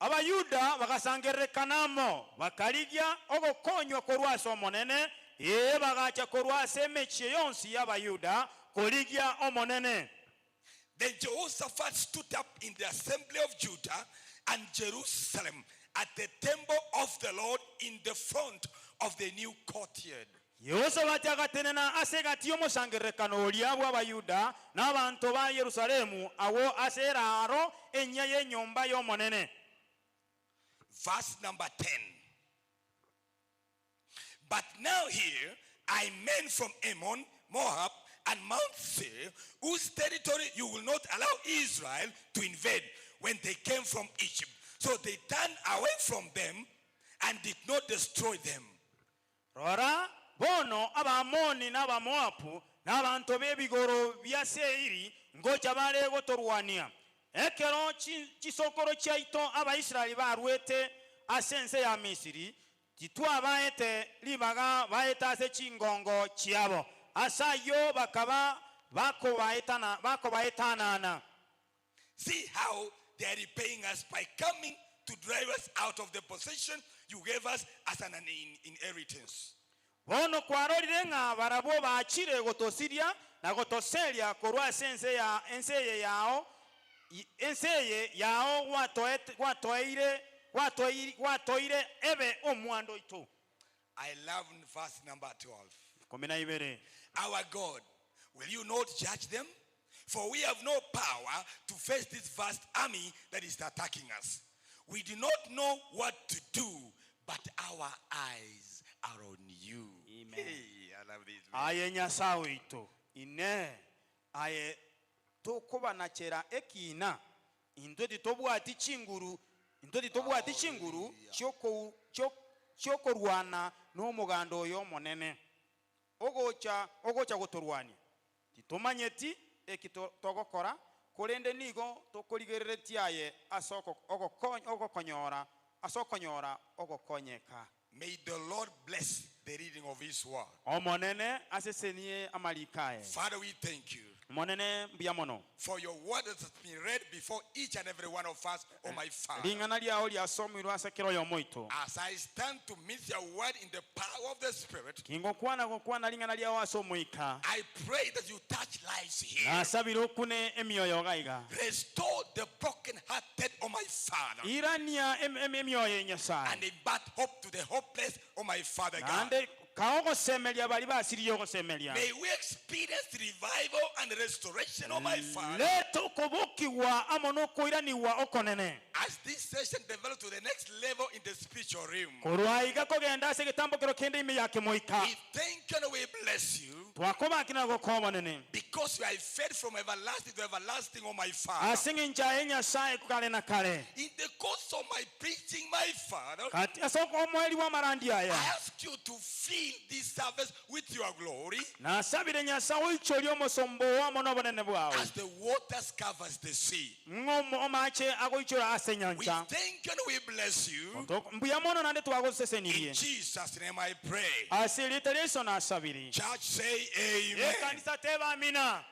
Abayuda bagasangererekana amo, bakarigia ogokonywa korwa ase Omonene, ee, bagacha korwa ase emechie yonsi y'Abayuda korigia Omonene. Then Jehoshaphat stood up in the assembly of Judah and Jerusalem at the temple of the Lord in the front of the new courtyard. Yehosafati agatenena ase egati y'omosangererekano oria bw'Abayuda na abanto ba Yerusalemu agwo ase eraaro enyia y'enyomba y'Omonene. Verse number 10. But now here I men from Ammon, Moab, and Mount Seir, whose territory you will not allow Israel to invade when they came from Egypt. So they turned away from them and did not destroy them. Rora, bono Abaamoni na Abamoabu, na abanto b'ebigoro bia Seiri, ngocha bare gotorwania. Ekero chisokoro chiaito Abaisraeli barwete ase ense ya Misiri, titwabaete ribaga baete ase chingongo chiabo. Ase ayio bakaba bakobaetanana. See how they are repaying us by coming to drive us out of the possession you gave us as an inheritance. Bono kwarorire ng'a barabwo bachire gotosiria na gotoseria korwa ase ense ya ense eye yao ense eye yao gwatoeire gwatoeire ebe omwando oito. I love verse number 12. 12. Our God, will you not judge them? For we have no power to face this vast army that is attacking us. We do not know what to do, but our eyes are on you. Amen. Hey, I love this. Man. Aye Nyasae oito, Inee, aye tokobanachera ekiina? Intwe titobwati chinguru, intwe titobwati chinguru chiokorwana nomoganda oyo omonene ogocha ogocha gotorwania. Titomanyeti eki togokora, korende nigo tokorigereretie aye ase ogokonyora ase okonyora ogokonyeka. May the Lord bless the reading of his word. Omonene asesenie amariko aye. Father, we thank you. Omonene, mbuya mono. For your word that has been read before each and every one of us, O my Father. Ring'ana riao riasomirwe ase kera oyomo oito. As I stand to meet your word in the power of the Spirit, Kingokwana gokwana ring'ana riao ase Omoika. I pray that you touch lives here. Nasabire okune emioyo iga iga. Restore the broken hearted, O my Father. Irania emioyo eye Nyasae. And impart hope to the hopeless, O my Father God. Naende Kae ogosemeria baria basiririe ogosemeria. May we experience revival and restoration, oh my Father. Reta okobokigwa amo nokoiranigwa okonene. As this session develops to the next level in the spiritual realm. Korwa aiga kogenda ase egetambokero kende ime ya kemoika. We thank you and we bless you. Twakobakire na gokoa Omonene. Because you are faithful from everlasting to everlasting, oh my Father. Ase engencho aye Nyasae kare na kare. In the course of my preaching, my Father, Gati ase omoerio bw'amarandio aya. I ask you to fill this service with your glory. Nasabire Nyasae oichorie omosomba oo amo nobonene bwao. As the waters covers the sea. Ng'a amache agoichora ase We enyancha. thank you and we bless you. Mbuya mono naende twagosesenirie. In Jesus name I pray. Ase erieta ria Yeso nasabire. Church say amen. Ekanisa teba amina.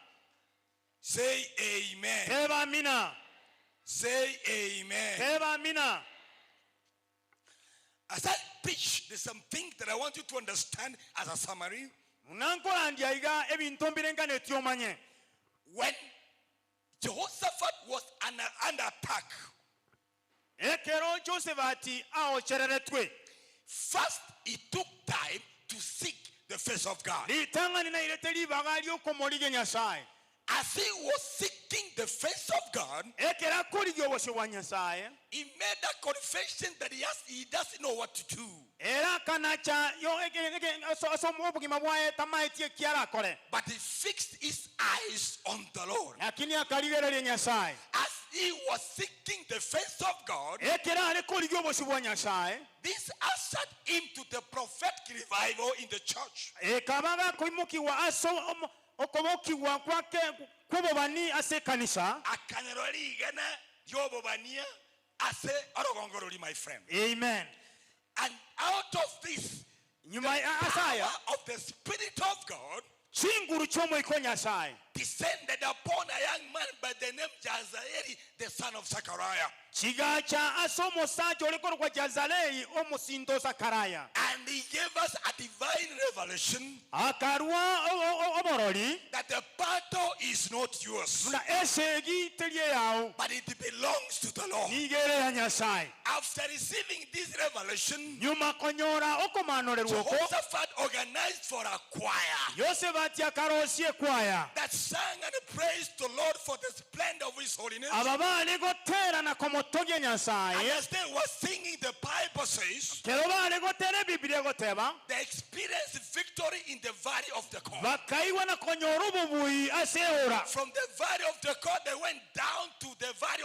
Say amen. Teba amina. Say amen. Teba amina. As I preach, there's something that I want you to understand as a summary. Buna nkorandia iga, ebinto mbirenganetie omanye. When Jehoshaphat was under, under attack, Ekero Josefati aochereretwe, first he took time to seek the face. face of God. Ritang'ani nairete ribaga ri'okomorigia Nyasae. As he was seeking the face of God, Ekero akorigia obosio bwa Nyasae. he made a confession that he has, he doesn't know what to do. Ere akanacha yo eke- eke- ase ase obogima bwaye tamaeti eki arakore. But he fixed his eyes on the Lord. Lakini akarigereria Nyasae. As he was seeking the face of God, Ekero are korigia obosio bwa Nyasae. this ushered him to the prophetic revival in the church. Ekaba gakoimokigwa ase omo- okobokigwa kwake kw'obobani ase ekanisa. Akanyora rigena ri'obobania ase orogongo roria, my friend. Amen. And out of this, Nyuma ya ase aya, power of the Spirit of God chinguru chi'Omoika o Nyasae descended upon a young man by the name Jazaeli, the son of Zechariah. chigacha ase omosacha ore korokwa Jazalei, omosinto o Sakaraya. And he gave us a divine revelation Akarua o- o- o- oborori that the battle is not yours, buna esegi teri eyao, but it belongs to the Lord. nigo ere ya Nyasae. After receiving this revelation, Nyuma konyora okomanorerwa oko, Jehoshaphat organized for a choir Yosebati akarosia ekwaya that sang and praised the Lord for the splendor of his holiness. aba bare gotera na komotogia And Nyasaye. as they were singing, the Bible says Kero bare gotera Ebiblia egoteba, they experienced victory in the valley of the Tekoa. bakaigwa na konyora obobui ase eora. From the valley of Tekoa, they went down to the valley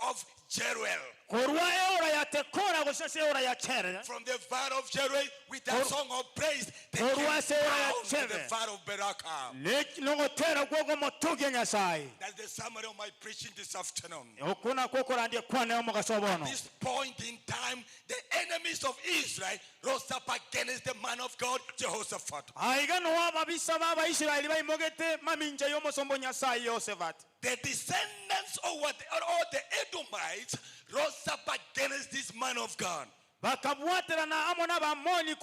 of Jeruel. Korwa eora ya Tekora gose ase eora ya Chere. From the valley of Jeruel, with a song of praise, they Korwa came ase eora ya down to the Chere. valley of Beraka. Nogotera gwogomotogia Nyasaye. That's the summary of my preaching this afternoon. Okwo nakwo okorandia kwane omogaso At bono. this point in time, the enemies of Israel rose up against the man of God, Jehoshaphat. Aiga noo ababisa b'Abaisraeli baimogete mamincha y'omosomba o Nyasaye Yehosefati. The descendants of what, or all the Edomites rose up against this man of God. Bakabwaterana amo n'Abaamoni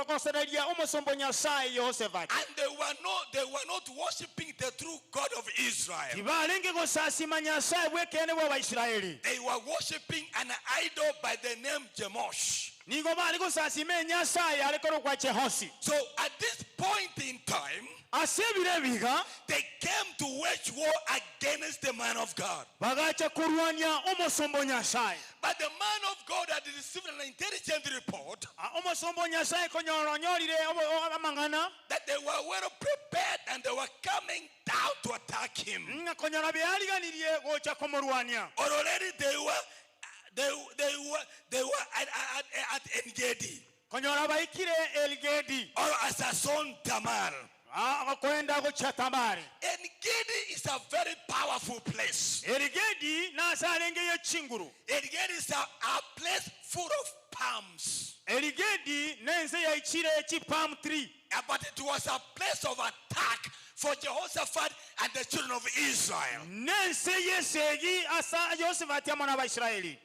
gosereria omosomba o Nyasaye Yehosefati. And they were not worshiping the true God of Israel. Tibarenge gosasima Nyasaye bw'ekeene bw'Abaisraeli. They were worshiping an idol by the name Chemosh. Nigo bare gosasima enyasaye are korokwa Chehosi. So at this point in time, Ase ebiro ebiga, they came to wage war against the man of God. bagacha korwania omosomba o Nyasaye. But the man of God had received an intelligent report Ah, omosomba o Nyasaye konyora onyorire obo- o- amang'ana that they were well prepared and they were coming down to attack him. ng'a konyora beariganirie gocha komorwania. Or already they were, they, they were, they were at, at, at Engedi. Konyora baikire Elgedi. Or Asason Tamar. Ah, kwenda gocha Tamari. Engedi is a very powerful place. Elgedi nase arenge ye chinguru. Engedi is a place full of palms. Elgedi nense yaichire chi palm tree. But it was a place of attack for Jehoshaphat and the children of Israel. Nense yesegi asa Jehoshaphat amo n'Abaisraeli.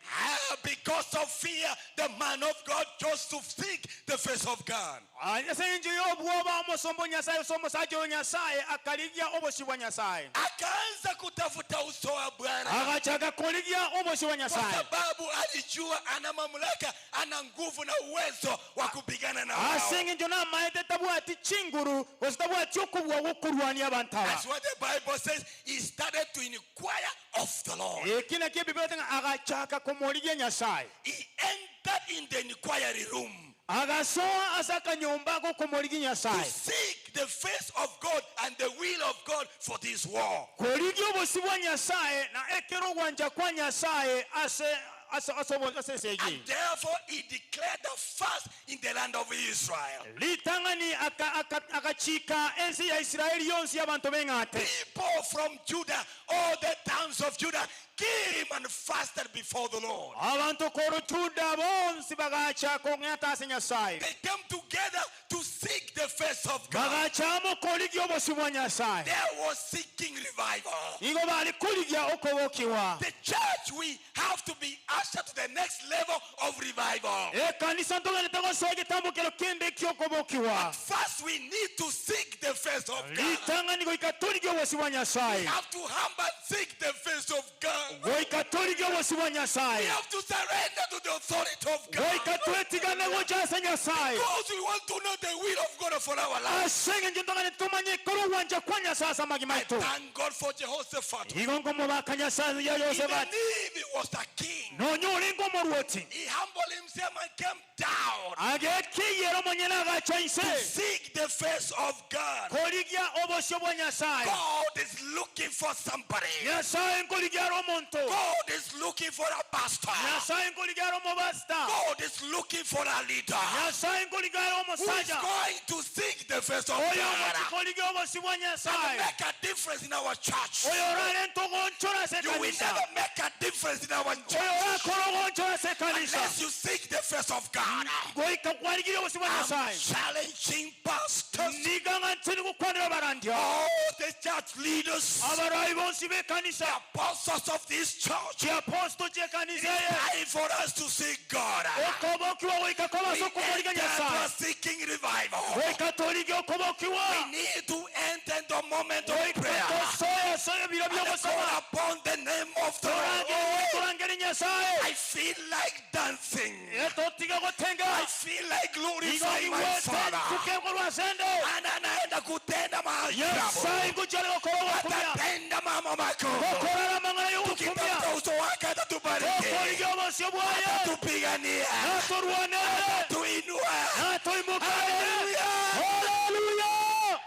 Because of fear, the man of God chose to seek the face of God. Ase engencho y'obwoba omosomba o Nyasaye ase omosacha o Nyasaye akarigia obosio bwa Nyasaye. Akaanza kutafuta uso wa Bwana. Agachaka korigia obosio bwa Kwa Nyasaye. sababu alijua ana mamlaka, ana nguvu na uwezo wa kupigana na wao. Ase engencho namaete tabwati chinguru gose tabwati okobua gokorwania abanto aba. That's what the Bible says. He started to inquire of the Lord. Eki nakio Biblia eteba ng'a agachaka komorigia Nyasaye. He entered in the inquiry room. Agasoa ase akanyomba gokomorigia Nyasaye. To seek the face of God and the will of God for this war. Korigia obosio bwa Nyasaye na ekero ogwancha kwa Nyasaye ase ase ase obo- ase esegi. And therefore he declared a fast in the land of Israel. Ritang'ani aka- aka- agachika ense ya Israeli yonsi y'abanto b'eng'ate. People from Judah, all the towns of Judah, came and fasted before the Lord. Abanto korwa Juda bonsi bagacha kong'ata ase Nyasaye. They came together to seek the face of God. Bagacha amo korigia obosio bwa Nyasaye. There was seeking revival. Nigo bare korigia okobokigwa. The church, we have to be ushered to the next level of revival. Ekanisa ntogenete gosoa egetambokero kende ki'okobokigwa. But first we need to seek the face of God. Ritang'ani goika torigie obosio bwa Nyasaye. We have to humble and seek the face of God. Goika torigie obosio bwa Nyasaye. We have to surrender to the authority of God. Goika twetigane gocha ase Nyasaye. Because we want to know the will of God for for our life. Ase engencho ntogane tomanye korwa ogwancha kwa Nyasae ase amagima I aito. thank God for Jehoshaphat. Igo nkomobaka Nyasae ya Even Yoshafati. if he was a king, Nonya orenge omorwoti, he humbled himself and came down agekeyera omonyene agacha to inse seek the face of God. korigia obosio bwa Nyasae. God is looking for somebody. Nyasae nkorigia are omonto. God is looking for a pastor. Nyasae nkorigia are omobasta. God is looking for a leader Nyasae nkorigia are who is omosacha going to seek the face of oyo God ogochi korigia obosio bwa and Nyasae, make a difference in our church. oyo orarente ogonchora ase You will ekanisa, never make a difference in our oyo church orakore ogonchora ase ekanisa unless you seek the face of God. goika kwarigirie obosio bwa I'm Nyasae. challenging pastors, Niga ng'a inche nigokwanera abarandia, all the church leaders, abarai bonsi b'ekanisa, apostles of this church. chiaposto chi'ekanisa eye, Time for us to seek God. okobokiwa goika koba We ase okomorigia enter to Nyasae, a seeking revival. goika torigie okobokiwa, We need to enter into a moment of goika prayer tosoe ase ebiro and call bi'ogosaba, upon the name of the Lord. torangere Nyasae, I feel like dancing. etotiga gotenga, I feel like igo glorifying my niwete Father. ntuke asende, Ana anaenda kutenda maajabu. Nyasae ngochia are gokora ogokumia, Atatenda mambo makubwa. gokorora amang'ana y'ogokumia, Tukitafuta uso wake atatubariki. tokorigia obosio bwaye, Atupigania. natorwanerere, Atatuinua. natoimokerere. Hallelujah. Hallelujah.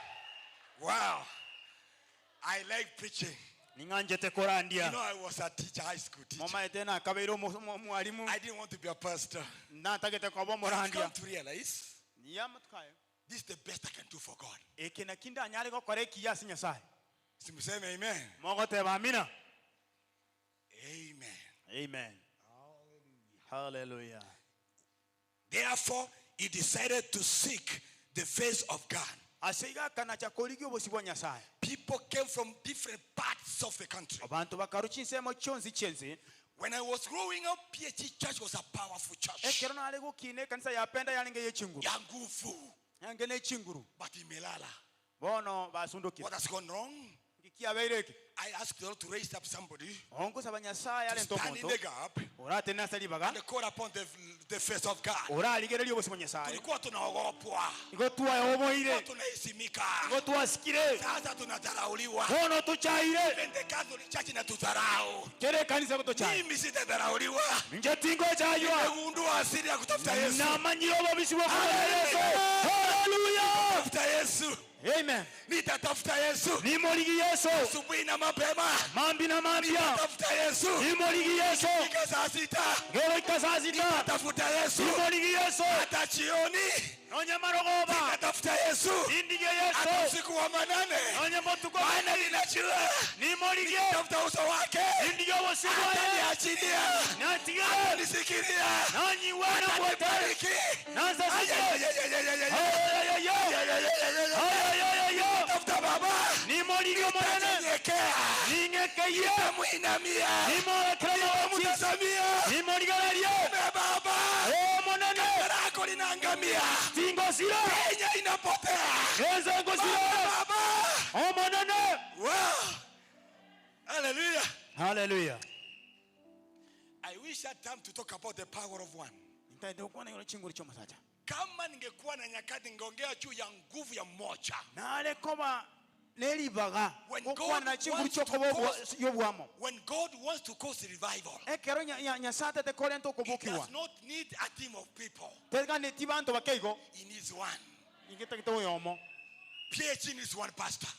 Wow. I like preaching. Ning'anchete korandia. You know, I was a teacher, high school teacher. Momaete nakabeire omwalimu, I didn't want to be a pastor. natagete koba I've omorandia. come to realize Niyamatukayo. this is the best I can do for God. Eke naki ndanyare gokora ekiya ase Nyasaye. Simuseme amen. Mogoteba amina. Amen. Amen. Hallelujah. Therefore, he decided to seek the face of God. Ase iga akanacha korigia obosio bwa Nyasaye. People came from different parts of the country. Abanto bakarwa chinsemo chionsi chi'ense. When I was growing up, PHE Church was a powerful church. Ekero nare gokina ekanisa ya Penda yarenge y'echinguru. Ya nguvu. Yange n'echinguru. But imelala. Bono basundokire. What has gone wrong? Nki kiabeire eke? I asked the Lord to raise up somebody Ongosaba Nyasaye to arente stand in omonto the gap oratenene ase ribaga and call upon the face of God. orarigererie obosio bwa Nyasaye. Tulikuwa tunaogopwa, Igo twayoboire, tulikuwa tunaheshimika, igo twasikire, sasa tunadharauliwa. bono tochaire. Even the Catholic Church inatudharau. Kera ekanisa gotochaya. Mimi sitadharauliwa. Inche tingochaywa. Nimegundua asili ya kutafuta Yesu. Namanyire obobisi bwa okomanya Yesu. Haleluya. Tafuta Yesu. Amen. Nitatafuta Yesu. Nimorigi Yesu. Asubuhi na mapema. Mambi na mambia. Nitatafuta Yesu. Nimorigi Yesu. Fika saa sita. Gero ika saa sita. Nitatafuta Yesu. Nimorigi Yesu. Hata jioni. Nonye marogoba. Nitatafuta Yesu. Nindige Yesu. Hata usiku wa manane. Nonye botuko. Maana ninajua. Nimorige. Nitatafuta uso wake. Nindige obosio bwaye. Ataniachilia. Natige. Atanisikilia. Nanyiwana bwete. Atanibariki. Nanza sije. Ay, ay, ay, ay, ay, ay, ay. Ay, ay, ay, ay. Ay, ay, ay, ay, ay, ay. Ay, ay, ay, ay. Tafuta baba. Nimorige omonene. Nitanyenyekea. Ning'ekeyie. Nitamuinamia. Nimorekere yochi. Nitamtazamia. Nimorigererie. Ee Baba. Omonene. Lako linaangamia. Tingosira. Kenya inapotea. Ense ngosira. Baba. Omonene. Wow. Hallelujah. Hallelujah. I wish I had time to talk about the power of one. Ntaende gokwana igoro chinguru chi'omosacha. Kama ningekuwa na nyakati ningeongea juu ya nguvu ya mmoja. Nare koba neribaga When gokwana God na chinguru wants to chiokoba cause- y'obwamo. When God wants to cause revival, Ekero Nyasaye atete korenta he okobokiwa. does not need a team of people. Teganeti banto bakeigo. He needs one. Ingetagete oyomo. PH needs one pastor.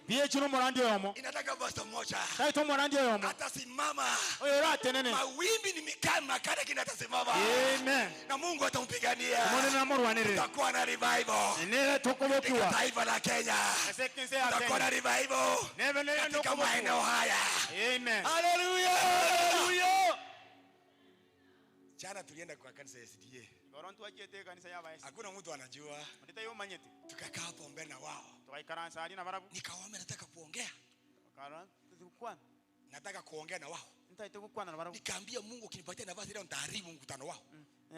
PH no morandi oyomo. Inataka pastor mmoja. Taito morandi oyomo. Atasimama. Oyo oratenene. Mawimbi ni mikali makali lakini atasimama. Amen. Na Mungu atampigania. Omonene namorwanere. Tutakuwa na revival. Nere tokobokiwa. Katika taifa la Kenya. Ase ense ya Tutakuwa na Kenya. revival. Nebe nere Katika nokobokiwa. maeneo haya. Amen. Hallelujah. Hallelujah. Jana tulienda kwa kanisa ya SDA. Igoro ntwachete ekanisa ya abaesi. Hakuna mtu anajua. Onde tayomanyete. Tukakaa hapo mbele na wao. Tugaikaransa aria na barabwo. Nikawaambia nataka kuongea. Bakarora, gokwana. Nataka kuongea na wao. Ntaete gokwana na barabwo. Nikaambia Mungu ukinipatia nafasi leo nitaharibu mkutano wao.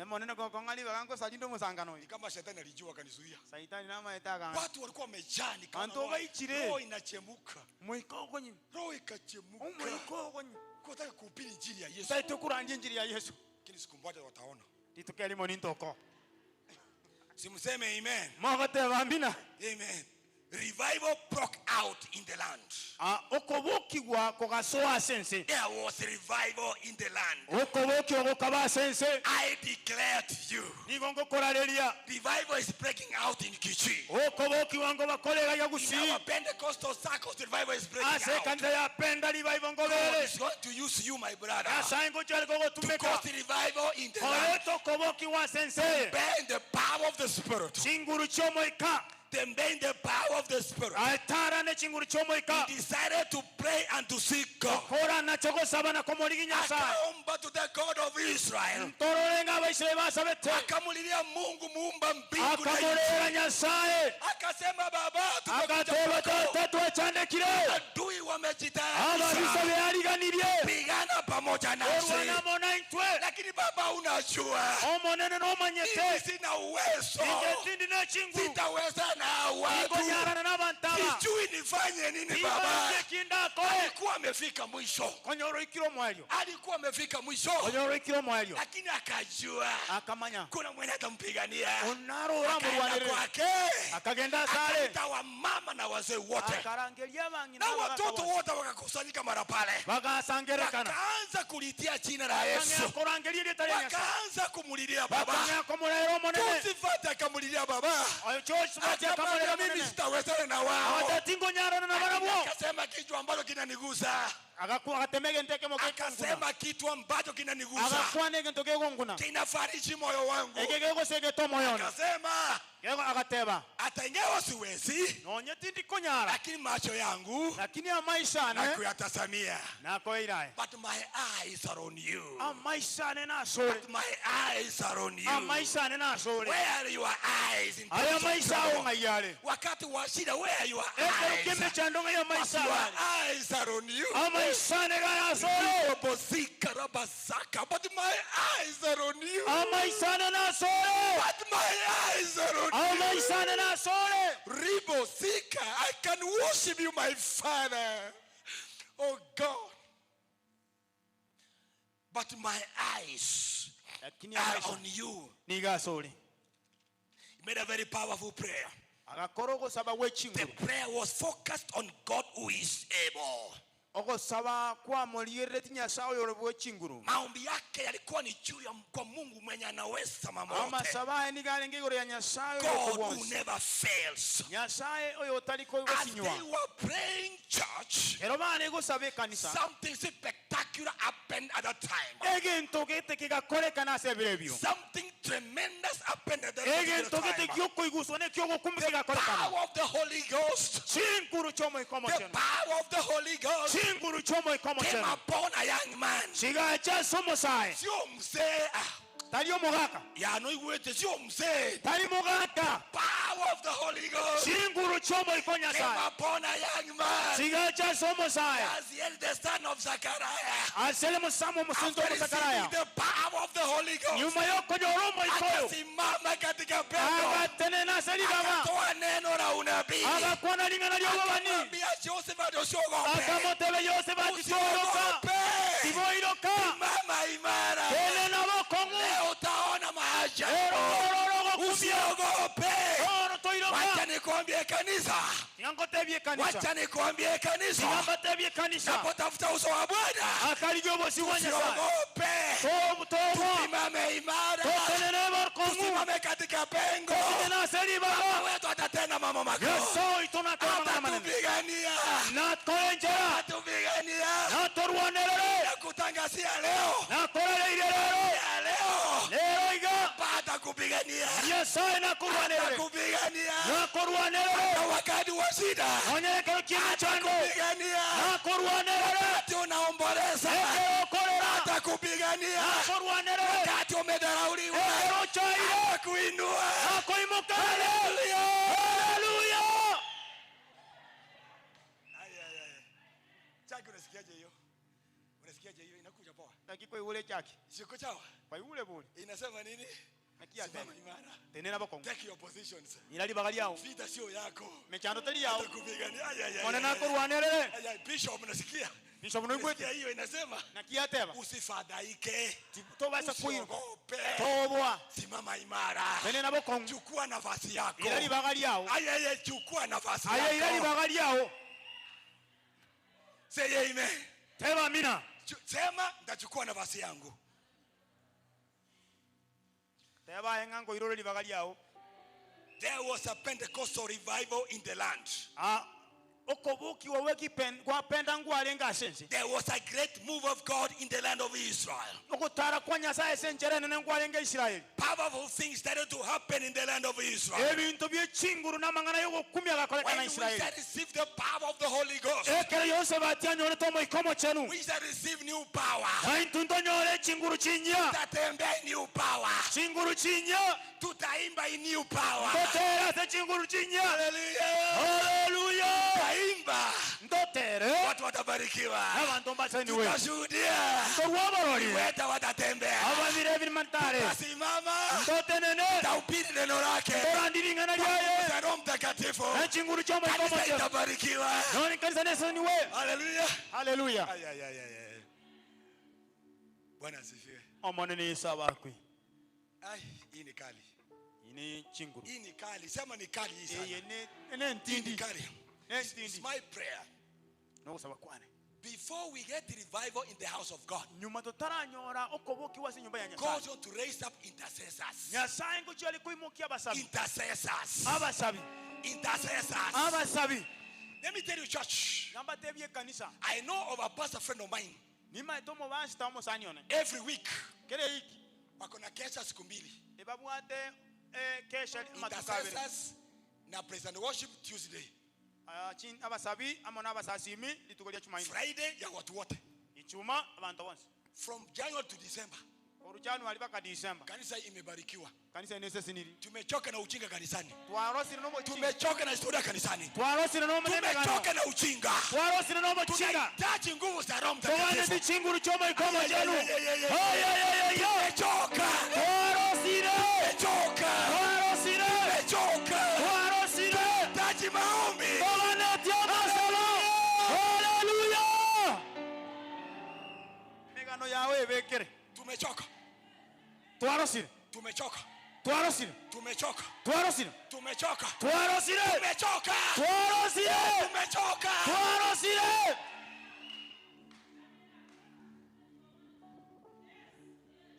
Omonene gokong'a ribaga nkosaria inde omosangano oyo. Ni kama shetani alijua akanizuia. Saitani namaete akang'a. Watu walikuwa wamejaa nikaona Banto baichire. roho inachemuka. Omoika okonye. Roho ikachemuka. Omoika okonye. Kwa nataka kuhubiri injili ya Yesu. Ntaete korandia enchiri ya Yesu. Lakini siku moja wataona. Rituko erimo nintoko. Simseme amen. Mogoteba amina. Amen. Revival broke out in the land. Ah, okobokigwa kogasoa ase ense. There was revival in the land. Okobokia gokaba ase ense. I declare to you. Nigo ngokorareria. Revival is breaking out in Kisii. Okobokigwa ngobakorera ya Gusii. In our Pentecostal circles, revival is breaking Ase out. ekanisa ya Penda revival God ngobere. is going to use you, my brother. Nyasaye ngochare To kogotumeka. cause revival in the land. Koreta okobokigwa ase ense. Bear the power of the Spirit. Chinguru chi'omoika. Then bear the power of the Spirit. Aetara ne chinguru chi'omoika. He decided to pray and to seek God. Kora nacho gosaba na komorigi Nyasaye. Akaomba to the God of Israel. Ntororenga Abaisraeli basabete. Akamulilia Mungu muumba mbingu na nchi. Akamorera Nyasaye. Akasema baba, tumekuja Akateba kwako. tata twachandekire. Adui wamejitayarisha. Ababisa beariganirie. Pigana pamoja nasi. Orwana mona intwe. Lakini baba, unajua Omonene nomanyete. mimi sina uwezo. Inje tindi nechingu. Sitaweza na watu. Ingonyarana n'abantaba. Sijui nifanye nini baba. Ibanze kindakore. Alikuwa amefika mwisho. Konyoro ikiro mwalyo. Alikuwa amefika mwisho. Konyoro ikiro mwalyo. Lakini akajua Akamanya. kuna mwenye atampigania. Onaro ora Akaenda murwanirire. kwake. Akagenda sare. Akaita wamama na wazee wote Akarangeria abang'ina na watoto abagaka wote wakakusanyika mara pale, Bagasangerekana. wakaanza kulitia jina la Bakang'ea Yesu, korangeria erieta ria Nyasaye. wakaanza kumulilia baba. Bakang'ea komorera omonene. Josephat akamulilia baba, Oyo Josephat akamwambia akamorera mimi omonene. sitawezana na wao. Agatati ngonyarana na Lakini barabwo. Akasema kitu ambacho kinanigusa, Agatema egento ekemo gekonguna. akasema kitu ambacho kinanigusa, Agakwana egento gekonguna. kinafariji moyo wangu. Eke gegosegeta omoyo one. Akasema Gego agateba. hata ingawa siwezi, Nonye tindi konyara. lakini macho yangu Lakini amaisha ane nakuyatazamia. nakoirae. But my eyes are on you. Amaisha ane nasore. But my eyes are on you. Amaisha ane nasore. Where are your eyes in Aya times of maisha trouble? ao ng'ai are. Wakati wa shida, where are your Ekero eyes? ki'emechando ng'ai But amaisha your ao are. eyes are on you. Amaisha ane gayasore. Robozika, rabazaka. But my eyes are on you. Amaisha ane nasore. But my eyes are on you. Amaisha ane nasore. Ribosika, I can worship you, my Father. Oh God. But my eyes Lakini are amaisha on you. niga asore. He made a very powerful prayer. Agakora ogosaba The gw'echinguru. prayer was focused on God who is able. Ogosaba kwamorierereti Nyasaye oyore bw'echinguru. Maombi yake yalikuwa ni juu ya kwa Mungu mwenye anaweza mambo yote. Amasaba aye nigo arenge igoro ya Nyasaye oyo God who okobwonsi. never fails. Nyasaye oyo otari As they kogosinywa. were praying, church, Ero bane gosaba ekanisa. something spectacular happened at that time. Egento gete kigakorekana ase ebiro ebio. Something tremendous happened at that Egento particular gete time. giokoiguswa nekiogokumbi The kigakorekana. power of the Holy Ghost, Chinguru ch'omoika the omochenu. power of the Holy Ghost Chinguru ch'omoika came omochenu. upon a young man. Chigacha ase omosae. Sio mzee, ah, Tari omogaka. yanoigwete sio mzee. Tari mogaka. Power of the Holy Ghost Chinguru ch'omoika o came Nyasaye. upon a young man. Chigacha ase omosae. Aziel, the son of Zachariah. Asele musamu omusinto After omu Zachariah. receiving the power of the Holy Ghost, Nyuma y'okonyora omoika oyo. akasimama katika pendo, Agatenena ase ribaga. akatoa neno la unabii, Agakwana ring'ana ri'obobani. akamwambia Joseph, usiogope, Akamotebe Yosef ati toiroka. usiogope, Tiboiroka. mama imara, Tenena bokong'u. leo utaona maajabu, Erororogokumia. usiogope. Oro toiroka. Wacha nikwambie kanisa, Tinga ngotebie kanisa. wacha nikwambie kanisa, Tinga mbatebie kanisa. napotafuta uso wa Bwana Akarigia obosi bwa Nyasaye. usiogope, Tobo. tusimame imara, Totenene bokong'u. tusimame katika pengo. Totenena ase ribaga. Baba wetu atatenda mambo makuu, Nyasaye oito nakore amang'ana manene. atatupigania, Nakore enchera. atatupigania. Natorwanerere. Nakutangazia leo, Nakorereire rero. ya leo, Rero iga. Baba atakupigania, Nyasaye nakorwanerere. atakupigania Nakorwanerere. na wakati wa shida, Onyekero ki'emechando. atakupigania Nakorwanerere. wakati unaomboleza, Ekero okorora. atakupigania Nakorwanerere. wakati umedharauliwa, Ekero ochaire. atakuinua. Nakoimoka. Haleluya! Haleluya. Ay, ay, ay. Chaki, unasikiaje hiyo? Unasikiaje hiyo? Inakuja poa. Naki kwaigure chaki. Siko chawa. Kwaigure bori. Inasema nini? Naki atene. Simama imara. Tenena bokong'u. Take your positions. Ira ribaga riao. Vita sio yako. Mechando teri yao. Atakupigania. Ay, ay, ay, One ay, ay. nakorwanerere. Ay, ay, Bishop, unasikia? Bishop noigwete? Umesikia hiyo inasema Naki yateba? usifadhaike, Tobasa koiroka. usiogope, Toboa. simama imara, Tenena bokong'u. chukua nafasi yako. Ira ribaga riao. Aye, aye, chukua nafasi Aye ira yako. ribaga riao. Say amen. Teba amina. Sema nitachukua nafasi yangu. Teba aye ng'a nkoirore ribaga riao. There was a Pentecostal revival in the land. Ah, okobokigwa gwe kipen- gwa penda nkwarenge ase ense. There was a great move of God in the land of Israel. Ogotara kwa Nyasaye ase enchera enene nkwarenge Israeli. Powerful things started to happen in the land of Israel. Ebinto bie chinguru na amang'ana y'ogokumia agakorekana When we Israeli. shall receive the power of the Holy Ghost, Ekero Yehoshafati anyorete Omoika Omochenu, we shall receive new power. na intwe ntonyore chinguru chinyia. Tutatembea in new power. Chinguru chinyia. Tutaimba in new power. Ntotere ase chinguru chinyia. Hallelujah. Haleluya. Tutaimba. Ntotere. Watu watabarikiwa. Abanto mbaseniwe. Tutashuhudia. Ntorwa oborori. Weta watatembea. Ababire ebirimantare. Tutasimama. Ntotenene. Tutahubiri neno lake. Ntorandi ring'ana riaye. Kwa Roho Mtakatifu. Na chinguru chia Omoika Kanisa Omochenu. itabarikiwa. Noni kanisa neseniwe. Hallelujah. Haleluya. Ay, ay, ay, ay, ay. Bwana asifiwe. Omonene Yesu abakwe. Ai, hii ni kali. Ini chinguru. Hii ni kali. Sema ni kali hii sana. Eye ne ne Hii ni ntindi. kali. Ne It's ntindi. my prayer. Nogosaba kwane. Before we get revival in the house of God, Nyuma totaranyora okobokiwa ase enyomba ya Nyasaye. God want to raise up intercessors. Nyasaye ngochia ari koimokia abasabi. Intercessors. Abasabi. Intercessors. Abasabi. Let me tell you, church. Nambatebie ekanisa. I know of a pastor friend of mine. Nimaete omobasita omosani one. Every week, Kere wiki wako na kesha siku mbili. ebabwate eh, kesha amatuko abere. Intercessors na praise and worship Tuesday. Ah, abasabi amo na abasasimi rituko ria Jumaine. Friday ya watu wote. Ichuma abantu bonsi. From January to December. Korwa January mpaka December. Kanisa imebarikiwa. Kanisa inesesiniri. Tumechoka na ujinga kanisani. Twarosire no mochinga. Tumechoka na historia kanisani. Twarosire no mnemegano. Tumechoka na ujinga. Twarosire no mochinga. Tunahitaji nguvu za Roho Togane Mtakatifu. tichinguru choma ikomo Ay, ay, chenu. ay, ay, ay, ay. Ay, ay, ay, ay, ay. Tumechoka. Twarosire. Tumechoka. Twarosire. Tumechoka. Twarosire. Tunahitaji maombi. Togane tiamasalo. Hallelujah. Megano yawe ebekere. Tumechoka. Twarosire. Tumechoka. Twarosire. Tumechoka. Twarosire. Tumechoka. Twarosire. Tumechoka. Twarosire. Tumechoka. Twarosire.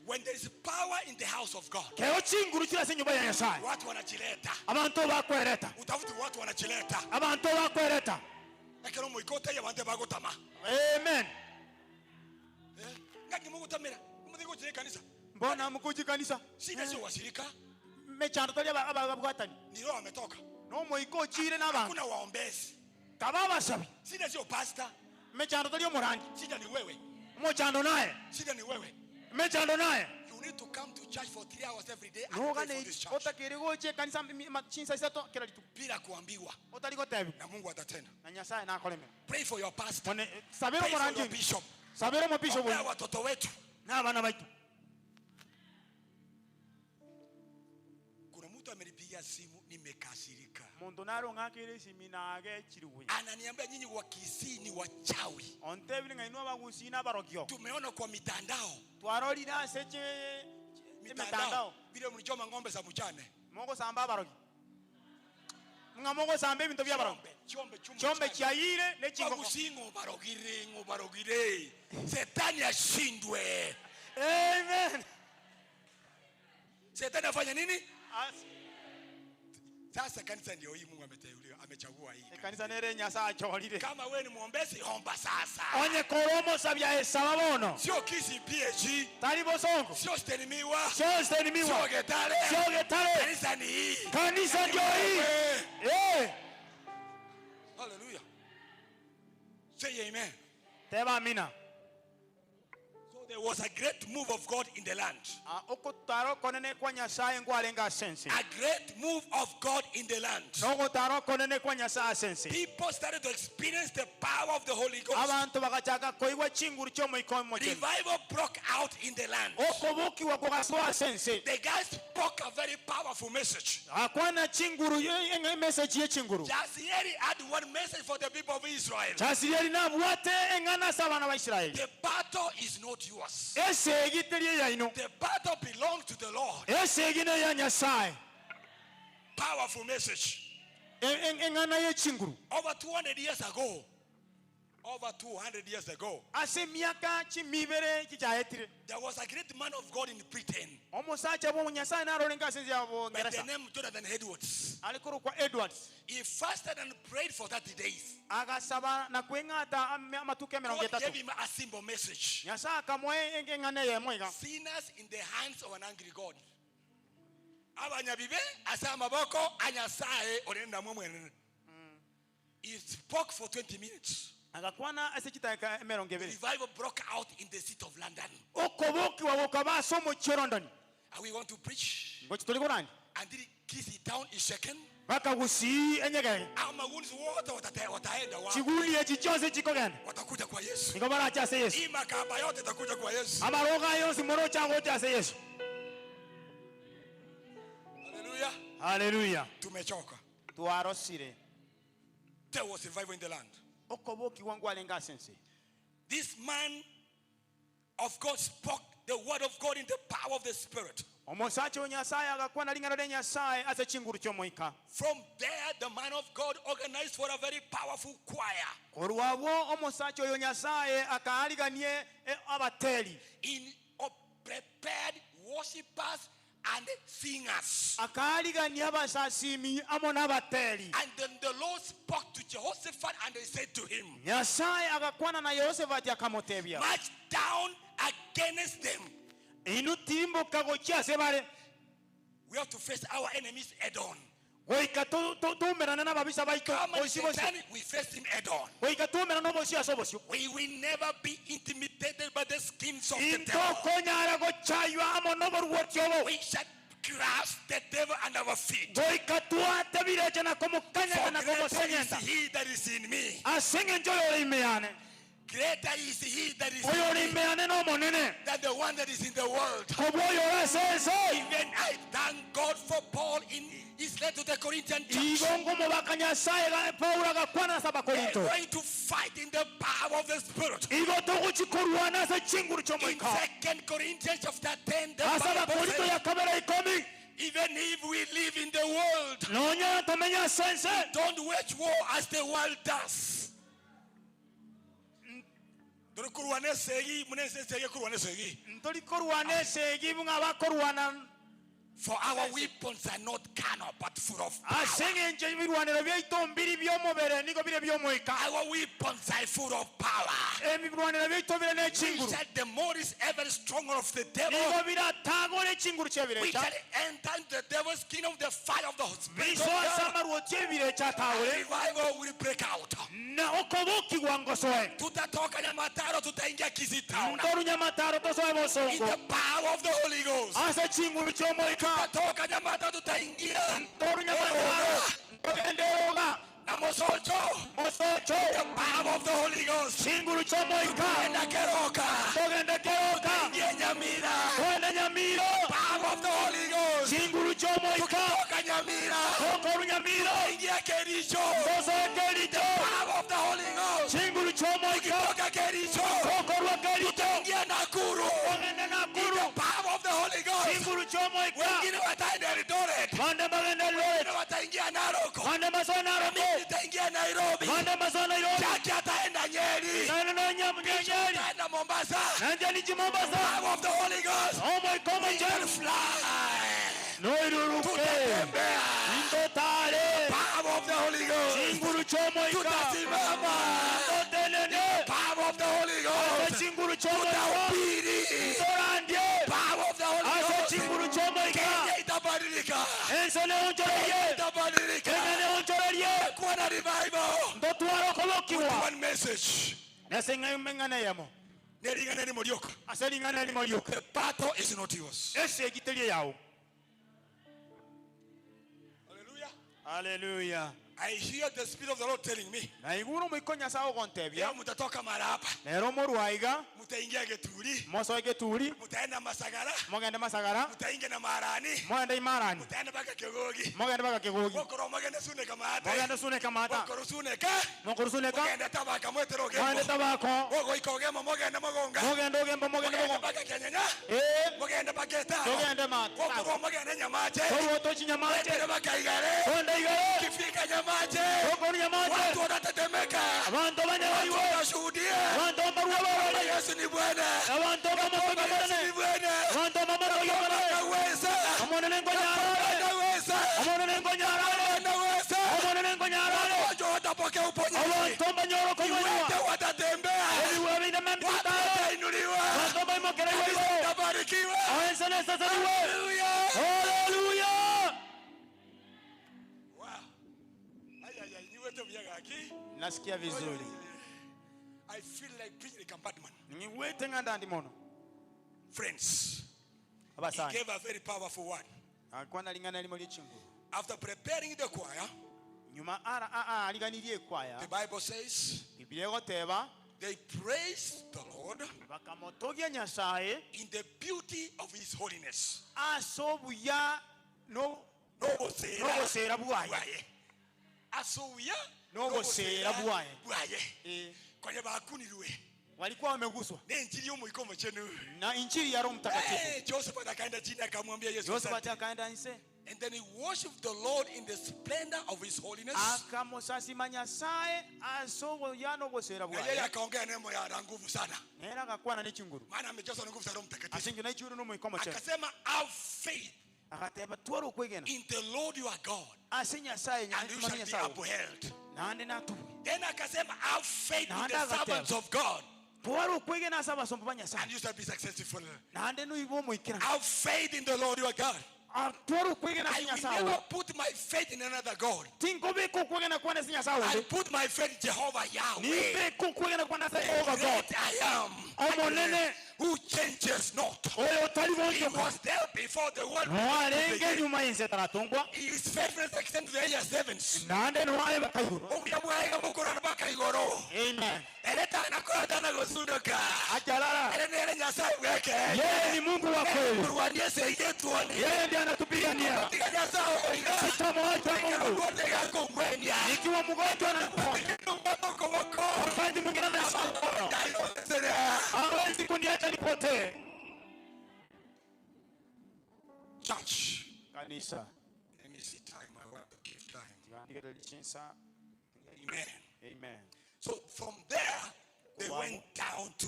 When there is power in the house of God, Kero chinguru chira ase nyumba ya Nyasaye. watu wanajileta. Abantu bakwereta. Utafuti watu wanajileta. Abantu bakwereta. Ekero moikota ya bande bagotama. Amen. Eh? Ngaki mugotamira. Muthigo chire kanisa. Mbona mukuji kanisa? Shida sio washirika. Mechando tali ababwatani. Ni roho ametoka. No moiko ochire n'abantu. Hakuna waombezi. Kaba abasabi. Shida sio pastor. Mechando tali omorangi. Shida ni wewe. Mochando naye. Shida ni wewe. Mechando naye. You need to come to church for 3 hours every day and pray Nogane for this church. otakere goche kanisa chinsa isato kera rituko. Bila kuambiwa Otari gotebi. na Mungu atatenda. Na Nyasaye nakoremera. Pray for your pastor. Mone sabero Pray for your morangi. bishop. Sabero mo bishop. Ombea watoto wetu. Na abana baitu. Kuna mtu amenipigia simu nimekasirika. Mundu naro ng'akire esimi nagechirwe. Ananiambia nyinyi wa Kisii ni wachawi. Ontebire ng'a inwe abagusii na abarokio. Tumeona kwa mitandao. Twarorire ase Mitandao. emitandao. Vile mlichoma ng'ombe za mchane. Mogosamba abarogi. Ng'a mogosamba ebinto bia abarogi. Chombe chombe Chombe chiaire ne chingoko. Bagusii ng'obarogire ng'obarogire. Shetani ashindwe. Amen. Shetani afanya nini? As Sasa kanisa ndio hii Mungu ameteuliwa, amechagua hii. ekanisa nere Nyasaye achorire. Kama wewe ni mwombezi, omba sasa. Onye koromo sabya esaba bono. Sio Kisii PAG, Tari bosongo. sio Stenimiwa, Sio Stenimiwa. sio Getare. Sio Getare. Kanisa ni hii. Kanisa ndio hii. Wewe. Eh. Hallelujah. Say amen. Teba amina. So There was a great move of God in the land. Ogotara okonene kwa Nyasae nkwarenge ase ense. A great move of God in the land. Nogotara okonene kwa Nyasae ase ense. People started to experience the power of the Holy Ghost. Abanto bagachaka koigwa chinguru chi'Omoika Omochenu. Revival broke out in the land. Okobokigwa kogasoa ase ense. The guy spoke a very powerful message. Agakwana chinguru, emessage ye chinguru. Jazieli had one message for the people of Israel. Jasirieli nabwate eng'ana ase abana ba Israeli. The battle is not yours. Esegi teri eyaino. The battle belongs to the Lord. Esegi neya Nyasae. Powerful message. Eng'ana ye chinguru. Over 200 years ago, Over 200 years ago, Ase emiaka chimia ibere chichaetire. there was a great man of God in Britain Omosacha bw'omonyasae narorenge ase ense ya by the Bongeresa name Jonathan Edwards. are korokwa Edwards. He fasted and prayed for 30 days. Agasaba na kweng'ata amatuko emerongo God etato. gave him a simple message. Nyasae akamoa eng'ana eyemo iga. Sinners in the hands of an angry God. Abanyabibe ase amaboko a Nyasae ore namwe mwenene. He spoke for 20 minutes. Agakwana ase chidakika emerongo ebere. Revival broke out in the city of London. Okobokigwa gokaba ase omochie o London. And we want to preach Ngochi tori korania until Kisii town is shaken. mpaka gusii enyegege. Amagundi wote wataenda wapi? Chiguni echi chionsi chikogenda. Watakuja kwa Yesu. Nigo barache ase Yesu. Hii makamba yote itakuja kwa Yesu. Amarogo aya onsi moroche agocha ase Yesu. Hallelujah. Haleluya. Tumechoka. Twarosire. There was revival in the land. Okobokigwa nkwarenge ase ense. This man of God spoke the word of God in the power of the Spirit. Omosacha o Nyasae agakwana ring'ana ria Nyasae ase chinguru chi'Omoika. From there, the man of God organized for a very powerful choir. Korwa abwo omosacha oyo o Nyasae akaariganie abateri. In prepared worshipers and singers. Akaarigania abasasimi amo nabateri. And then the Lord spoke to Jehoshaphat and he said to him, Nyasae agakwana na Yehoshafati akamotebia. March down against them. Inwe timboka gochia ase bare. We have to face our enemies head on. Goika toumerane nababisa baito Kama ni bosio bosio. shetani, we face him head on. Goika toumerane obosio ase obosio. We will never be intimidated by the schemes of the devil. Intokonyara gochaywa amo noboruoti obo. We shall crush the devil under our feet. Goika twate birecha na komokanyeka For na greater is komosenyenta. he that is in me. Ase eng'encho oyore ime yane. Greater is he that is Oyore in me ime yane n'Omonene. than the one that is in the world. Kobua oyore ase ense. Even I thank God for Paul in his letter to the Corinthian church. Igo ngomobaka Nyasaye Paulo agakwana ase They're Abakorinto. going to fight in the power of the Spirit. Igo togochi korwana ase chinguru In chi'Omoika. Second Corinthians chapter 10, the Ase Bible Abakorinto says, ya kabere ikomi. even if we live in the world, Nonya tomenya ase ense. don't wage war as the world does. Tori korwana esegi, buna ense esegi ekorwana esegi. Ntori korwana esegi buna abakorwana. For our weapons are not carnal, but full of power. Ase eng'encho ebirwanero biaito mbiri bi'omobere, nigo bire bi'omoika. Our weapons are full of power. Ebirwanero biaito bire ne We chinguru. shall demolish every stronghold of the devil. Nigo biratagore chinguru We chi'ebirecha. shall enter into the devil's kingdom, the fire of the Spirit of Bisoe ase God. amaruoti ebirecha atagore. Revival will break out. Na okobokigwa ngosoe. Tutatoka Nyamataro, tutaingia Kisii town. Ntoru Nyamataro tosoe In bosongo. the power of the Holy Ghost. Ase chinguru chi'omoika. Tutatoka Nyamataro, tutaingia Ntoru Nyamataro, togende oga. na Mosocho. Mosocho. The power of the Holy Ghost. Chinguru chi'omoika. Tugenda Keroka. Togende Keroka. Tutaingia Nyamira. Togende Nyamira. Power of the Holy Ghost. Chinguru chi'omoika. Tukitoka Nyamira. Tokoru Nyamira. Tutaingia Kericho. Tosoe Kericho. Power of the Holy Ghost. Chinguru chi'omoika. Tukitoka Kericho. Tokorwa Kericho. Tutaingia Nakuru. Togende Nakuru. The power of the Holy Ghost. Chinguru chi'omoika. Wengine wataenda Eldoret. Bande bagende Eldoret. Wengine wataingia Narok. Bande masoe Narok. Mimi nitaingia Nairobi. Bande masoe Nairobi. Jackie ataenda Nyeri. Naenda na Nyeri. Ataenda Mombasa. Naenda niji Mombasa. Power of the Holy Ghost. Oh my God, my We shall God. fly. Noiruruke. Tutatembea. Indotare. Power of the Holy Ghost. Chinguru chomoika. Tutasimama. Ndotenene. Power of the Holy Ghost. Ase chinguru chomoika. Tutahubiri. Ndorandie. Power of the Holy Ase Ghost. chinguru chomoika. Kenya itabadilika. Ense neonchorerie. Itabadilika. Kenya neonchorerie. Kuwa na revival. Ndotwara okobokigwa. One message. Nase ng'ang'ana eyemo. Nering'ana erimo rioka. Ase ring'ana erimo rioka. The battle is not yours. Esegi teri eyao. Hallelujah. Haleluya. I hear the Spirit of the Lord telling me, Naigure Omoika o Nyasae ogontebia, leo mutatoka mara hapa, Nere omorua aiga, mutaingia Geturi, mosoe Geturi, mutaenda Masagara, mogende Masagara, mutaingia na Marani, mogende Imarani, mutaenda mpaka Kegogi. mogende mpaka Kegogi, Mokoro mogende Suneka maate. mogende Suneka maata, Mokoro Suneka, mokoro Suneka, mogende Tabaka mwetero mogende Ogembo. Tabako, Mogoika Ogembo mogende Mogonga. mogende Ogembo, mogende Mogende Mogonga, mpaka Kenyenya. ee, Mogende mpaka Etaro. togende maata, Mokoro mogende Nyamache. torwo tochi Nyamache, Mwetero mpaka Igare. twende Igare, Ukifika Nyamache, tokonu Nyamache, watu wanatetemeka. abanto Watu banyagaiwe, wanashuhudia. abanto mbarua Kwamba barore, Yesu ni Bwana. abanto Kwamba bamotoka Yesu barore, ni Bwana. abanto bamotoka barore, Anaweza. omonene nkonyarore, Anaweza. omonene nkonyarore, Anaweza. omonene nkonyarore, Wagonjwa watapokea uponyaji. abanto mbanyoro konywa, Viwete watatembea. ebiwe binde Watu mbitare, watainuliwa. abanto baimokere Kanisa igoro, litabarikiwa. aense neseseniwe, Hallelujah. haleluya. Wow. Ay, ay, ay, niwete vyagaki. Nasikia vizuri, I feel like preaching like a madman. niwete ng'anda ndi mono Friends, he abasani gave a very powerful word. akwana ling'ana limo ly'echinguru After preparing the choir, nyuma ara a a aliganirie ekwaya the Bible says Biblia egoteba they praised the Lord bakamotogia Nyasaye in the beauty of his holiness. ase obuya no Nobosera nobosera bwaye bwaye. Asuya Nobosera bwaye. bwaye. Eh, Kwenye bakunirwe walikuwa wameguswa n'injili y'omuhiko omuchenu. na injili ya Roho Mtakatifu. Hey, Joseph akaenda chini akamwambia Yesu. Joseph asante. akaenda nse And then he worshiped the Lord in the splendor of his holiness. akamosasima Nyasaye ase obuya nobosera Na yeye bwaye akaongea neno ya la nguvu sana. nera akakwana n'echinguru Maana amejazwa na nguvu za Roho Mtakatifu. ase injo naichure n'omuhiko omochenu Akasema have faith akateba twara okwegena in the Lord your God ase Nyasaye and you Nyasaye shall be Nyasaye upheld. naende natubwe Then akasema have faith in Na the akateba. servants of God twara okwegena ase abasomba ba Nyasaye and you shall be successful. naende noibe omoikeranu Have faith in the Lord your God. twara okwegena I ase will Nyasaye never put my faith in another God. tinkobeka okwegena kwane ase Nyasaye I onde put my faith in Jehovah Yahweh. nibeka okwegena kwane ase Yehova God Great I am. Omonene. Who changes not. oyo otari He gonchoka was there before the world noarenge began. nyuma y'ense etaratongwa His faithfulness extends to the age of sevens. naende noaye bakaiguru Obuya bwaye bukorana mpaka igoro. amen Ere tanakora tanagosunduka. ajalala Ere nere Nyasaye bweke. yeye ni Mungu wa kweli Kurwanie seiye tuone. yeye ndiye anatupigania Tiga Nyasaye oiga. sitamwacha Mungu Tiga kumwenya. nikiwa mgonjwa na Koboko. wakati mwingine anashika mkono hawezi kuniacha nipotee Church. kanisa Let me see time. I want to give time. Amen. amen So from there, they Wow. went down to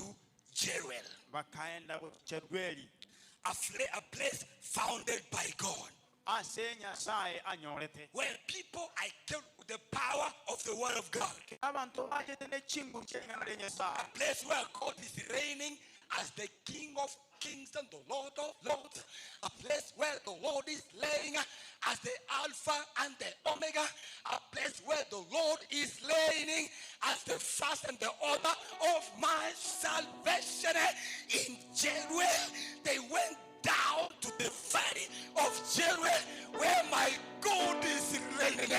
Jeruel, bakaenda Cherueli a, a place founded by God, ase Nyasaye anyorete where people are killed with the power of the word of God. abantu bachete n'echinguru ky'eng'ana ria Nyasaye A place where God is reigning as the King of kings and the Lord of lords. A place where the Lord is laying as the Alpha and the Omega. A place where the Lord is reigning as the first and the author of my salvation. In Jeruel, they went down to the valley of Jeruel where my God is reigning.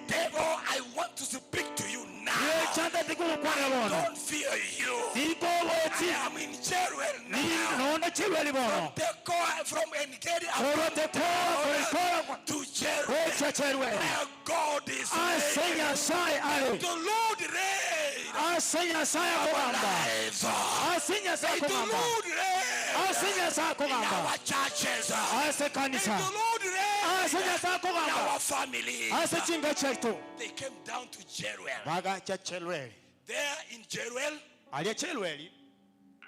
Devil, I want to speak to you now. yechanda tikugukwana bono Don't fear you. tikoboti I am in Jeruel now. nonda Cherueli bono Tekoa from Engedi orotekoa korikora to Jeruel. gocha Cherueli Where God is ase reigning. Nyasaye ali The Lord reign. ase Nyasaye Our akogamba lives. ase Nyasaye The akogamba Lord reign. ase Nyasaye In akogamba our churches. ase The kanisa Lord reign. ase Nyasaye In akogamba our families. ase chinga chaitu They came down to Jeruel. bagacha Cherueli There in Jeruel, alia Cherueli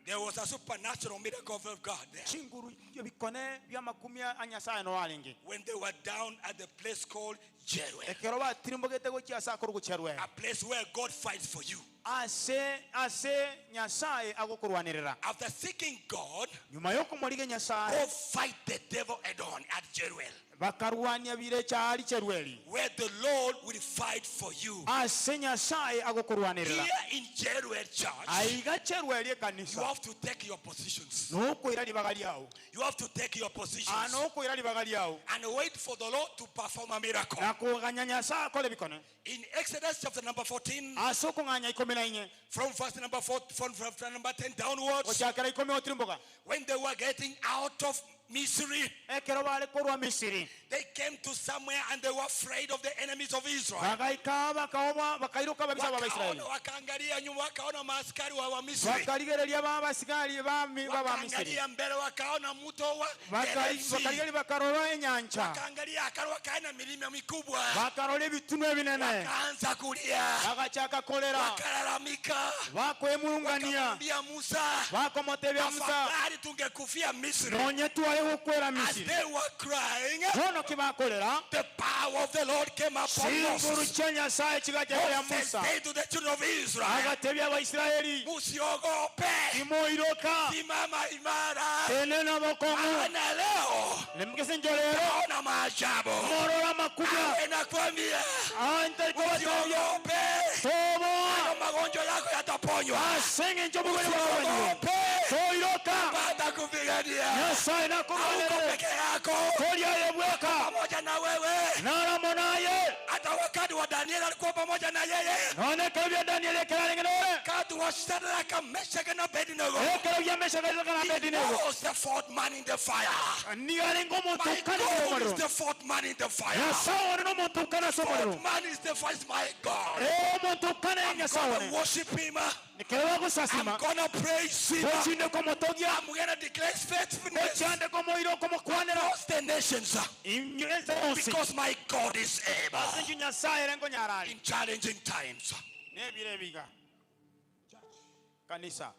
there was a supernatural miracle of God there. chinguru ebikone by'amakumi a Nyasaye no arenge When they were down at the place called Jeruel, ekero batirimbogete gochia ase akorwa Cherueli a place where God fights for you. ase ase Nyasaye agokorwanirira After seeking God, nyuma y'okumoriga Nyasaye go fight the devil head on at Jeruel. Bakarwania birecha aria Jerueli. Where the Lord will fight for you. Ase Nyasae agokorwanerera. Here in Jeruel church. Aiga Jerueli You ekanisa. have to take your positions. Nokoira ribaga riao. You have to take your positions. Aa nokoira ribaga riao. And wait for the Lord to perform a miracle. Na koganya Nyasae akore ebikone. In Exodus chapter number 14. Ase okong'anya ikomi na inye. From verse number 4, from verse number 10 downwards. Gochakera ikomi gotirimboka. When they were getting out of Misri. Ekero bare korwa Misiri. They came to somewhere and they were afraid of the enemies of Israel. Bagaika bakaoboa, bakairoka ababisa b'Abaisraeli. Wakaona, wakaangalia nyuma, wakaona maaskari wa Wamisri. Bakarigereria b'abasigari b'Abamisiri. Wakaangalia mbele, wakaona mto wa Bakari- Red Sea. Bakarigereria bakarora enyancha. Wakaangalia akaro, wakaona milima mikubwa. Bakarora ebitunwa ebinene. Wakaanza kulia. Bagachaka korera. Wakalalamika. Bakwemurungania. Wakamwambia Musa, Bakomotebia Musa. afadhali tungekufia Misri. Nonye tware gokwera As Misiri. they were crying, Bono ki bakorera, the power of the Lord came upon chinguru Moses. chia Nyasaye chigachera Moses Musa. said to the children of Israel, Agatebia Abaisraeli, Musiogope, timoiroka, simama imara. tenena bokong'u. Maana leo Nemugese njo lero, taona maajabu. morora makubwa. Awe nakwambia, Ante kobatebia, usiogope, toboa. hayo magonjwa yako yataponywa. Ase eng'encho obogwere bwao bwanywe. Usiogope, Toiroka, atakupigania. Nyasaye Hauko nakorwanerere. peke yako, Tori aye bweka, pamoja na wewe. naramo naye. Hata wakati wa Daniel alikuwa pamoja na yeye. None ekero bia Daniel ekero arenge nore. Wakati wa Shadraka, Meshaki na Abednego, Ekero bia Meshaki na he Abednego. was the fourth man in the fire. Nigo arenge omonto My okane ase God is omorero. the fourth man in the fire. Nyasaye one nomonto okane ase omorero. Fourth man is the first, my God. Ee, omonto okane I'm Nyasaye gonna one. worship him. Ekero bagosasima, I'm gonna praise him. gochinde komotogia, I'm gonna declare his faithfulness gochande komoira okomokwanera. across the nations. Inwe ense yonsi. Because my God is able. Ase inche Nyasaye ere nkonyara are. In challenging times. Nebiro ebiga. Kanisa.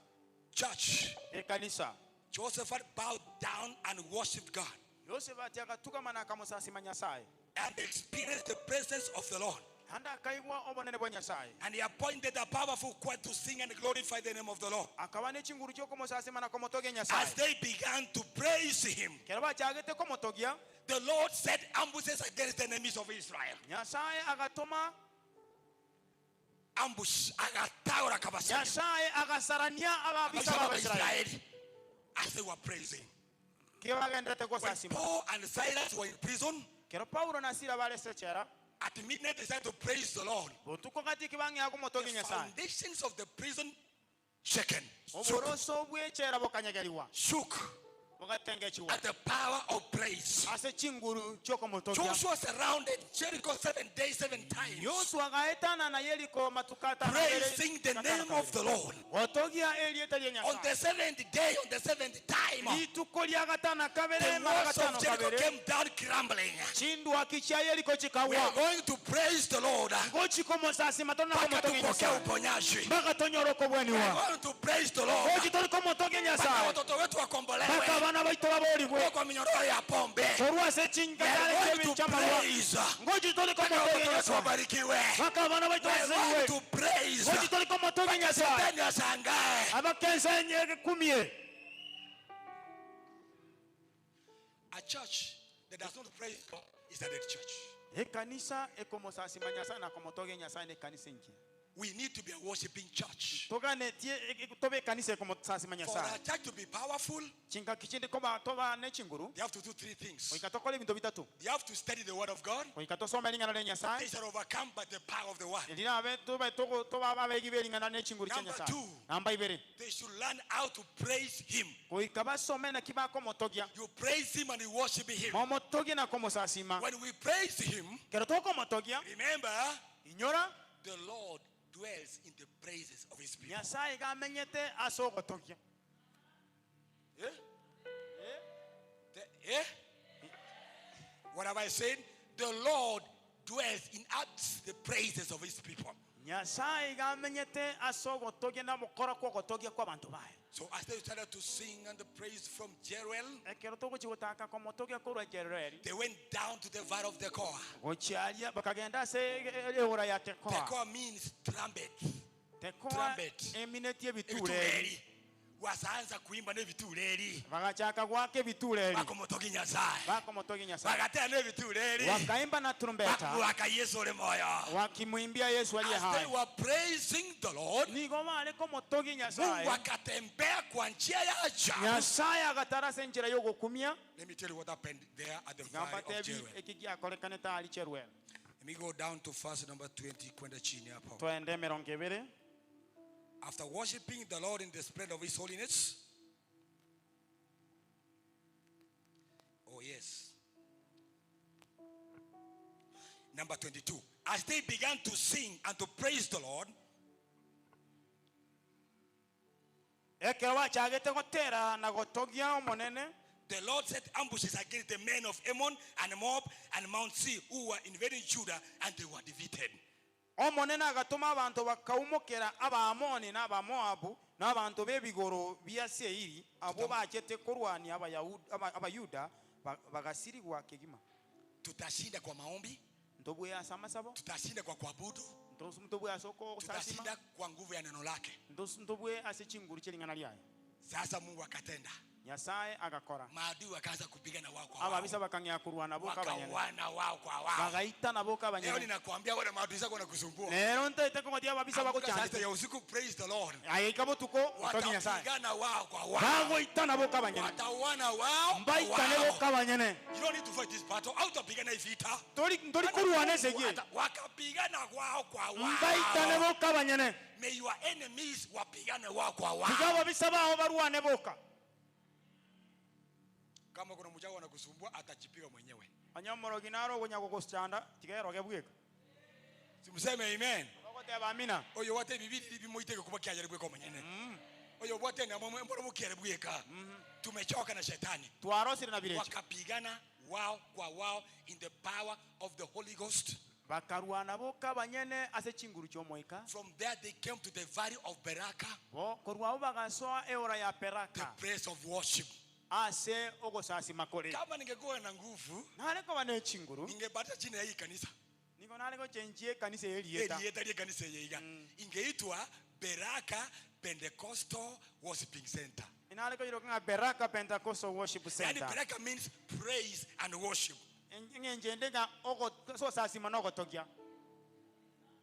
Church. Ekanisa. Josephat bowed down and worshipped God. Yosefati agatugama na akamosasima Nyasaye. And experienced the presence of the Lord. Naende akaigwa obonene bwa Nyasaye. And he appointed a powerful choir to sing and glorify the name of the Lord. Akaba ne chinguru chi'okomosasima na komotogia As Nyasaye. they began to praise him, Ekero bachagete komotogia, the Lord set ambushes against the enemies of Israel. Nyasaye agatoma Ambush, agataura kabasa. Nyasaye agasarania ababisa b'Abaisraeli. Israel as they were praising. Kero bagenderete When gosasima. Paul and Silas were in prison, Kero Paulo na Sila bare ase echela, at midnight they started to praise the Lord. botuko gati ki bang'ea komotogia The Nyasaye. foundations of the prison shaken, shook, Oboroso bw'echela bokanyegerigwa, shook bogatengechigwa at the power of praise. ase chinguru chi'okomotogia. Joshua surrounded Jericho 7 days, 7 times, Yoshua agaetana na Yeriko matuko atano abere, praising the name of the Lord. gotogia erieta ria On the Nyasaye. seventh day, on the seventh time, Rituko ria gatano kabere the mara walls of gatano Jericho kabere came down crumbling. chindwaki chia Yeriko We are chikagwa. going to praise the Lord. Ngochi komosasima tona Mpaka komotogia tupokee Nyasaye. uponyaji. Mpaka tonyore We okobweniwa. are going to praise the Lord. Gochi tori komotogia Mpaka Nyasaye. watoto wetu wakombolewe. Mpaka abana baito baborigwe. Kwa minyororo ya pombe. Korwa ase We are chinkatare going chi'ebi to chi'amarwa. praise. Ngochi tori Mpaka komotogia watoto wetu Nyasaye. wabarikiwe. Mpaka abana baito We are going baseseniwe. to praise. Gochi tori komotogia Nyasaye. Shetani ashangae. Abakensa enyekumie. A church that does not praise God is a dead church. Ekanisa ekomosasima Nyasaye na komotogia Nyasaye nekanisa engiya. We need to be a worshiping church. Toganetie tobe ekanisa ekomosasima For Nyasaye. a church to be powerful, Chingaki chinde koba toba nechinguru. they have to do three things. Goika tokore ebinto bitato. They have to study the word of God. Goika tosome ring'ana ria Nyasaye. They shall overcome by the power of the word. Rirabe tobe togo toba abegi be ring'ana nechinguru chia Number Nyasaye. two. Namba ibere. They should learn how to praise him. Goika basome naki bakomotogia. You praise him and you worship him. Momotogie na komosasima. When we praise him, Kero tokomotogia, remember inyora the Lord dwells in the praises of his people. Nyasaye iga amenyete ase ogotogia. Eh? The, eh? What have I said? The Lord dwells in us the praises of his people. Nyasaye iga amenyete ase ogotogia na gokora kwa ogotogia kwa abanto baye. So as they started to sing and the praise from Jeruel, Ekero togochia gotaka komotogia korwa Jerueli, they went down to the valley of Tekoa. gochia aria bakagenda ase eora ya Tekoa. Tekoa means trumpet. Tekoa Trumpet. eminetie ebitureri. Ebitureri. Wasaanza kuimba nebitureri. Bagachaka goaka ebitureri. Bakomotogia Nyasaye. Bakomotogia Nyasaye. Bagatera nebitureri. Wakaimba na trumbeta. Bakomoaka Yesu ore moyo. Wakimwimbia Yesu aliye As they hai. were praising the Lord, Nigo bare komotogia Nyasaye. Mungu akatembea kwa njia ya ajabu. Nyasaye agatara ase enchera y'ogokumia. Let me tell you what happened there at the Tiga valley of mbatebi Jeruel. eki giakorekanete aria Jeruel. Let me go down to verse number 20 kwenda chini hapo. Twende emerongo ebere. After worshiping the Lord in the splendor of his holiness. Oh yes. Number 22. As they began to sing and to praise the Lord, Ekero bachagete gotera na gotogia Omonene. The Lord set ambushes against the men of Ammon and Moab and Mount Seir who were invading Judah, and they were defeated. Omonene agatoma abanto bakaumokera Abaamoni na Abamoabu, na abanto b'ebigoro bia Seiri, abwo bachete korwania Abayuda, bagasirigwa kegima. Tutashinda kwa maombi. Ntobue ase amasabo. Tutashinda kwa kuabudu. Ntobue ase ogosasima. Tutashinda kwa nguvu ya neno lake. Ntobue ase chinguru chie ring'ana riaye. Sasa Mungu akatenda. Nyasae agakora. Maadui wakaanza kupigana wao kwa wao. Ababisa bakang'ea korwana boka abanyene. Wakauana wao kwa wao. Bagaitana boka abanyene. Leo ninakwambia wale maadui zako wanakusumbua. Rero ntaete kogotia ababisa Amka saa bagochandete. sita ya usiku, praise the Lord. Aye ika botuko, otogie Nyasae. Watapigana wao kwa wao. Bagoitana boka abanyene. Watauana wao kwa Mbaitane wao. boka abanyene. You don't need to fight this battle. Hautapigana hii vita. Tori ntori korwana esegi eye. Wakapigana wao kwa wao. Mbaitane boka abanyene. May your enemies wapigane wao kwa wao. Tiga ababisa bao barwane boka. Kama kuna mchawi anakusumbua atajipiga mwenyewe. Onye omorogi naro okonya gogochanda tiga eroge bweka. Simseme amen. Ogoteba amina. Oyo wate bibiri bimoiteke kuba kiajari bweka mwenyewe. Oyo wate na mwe mbona mukiere bweka. Tumechoka na shetani. Twarosire na birecha. Wakapigana wao kwa wao in the power of the Holy Ghost. Bakarwana boka abanyene ase chinguru chi'Omoika. From there they came to the valley of Beraka. Bo, korwa abwo bagasoa eora ya Peraka. The place of worship. Ase ogosasima kore. Kama ningekuwa na nguvu, Nare koba ne chinguru. Ningebadilisha jina ya hii kanisa. Nigo nare gochenchia ekanisa eye erieta. Erieta rie kanisa eye iga. Ingeitwa Beraka Pentecostal Worshiping Center. Inare koyiroka ng'a Beraka Pentecostal Worship Yani Center. Beraka means praise and worship. Eng'encho ende ng'a ogosasima na ogotogia.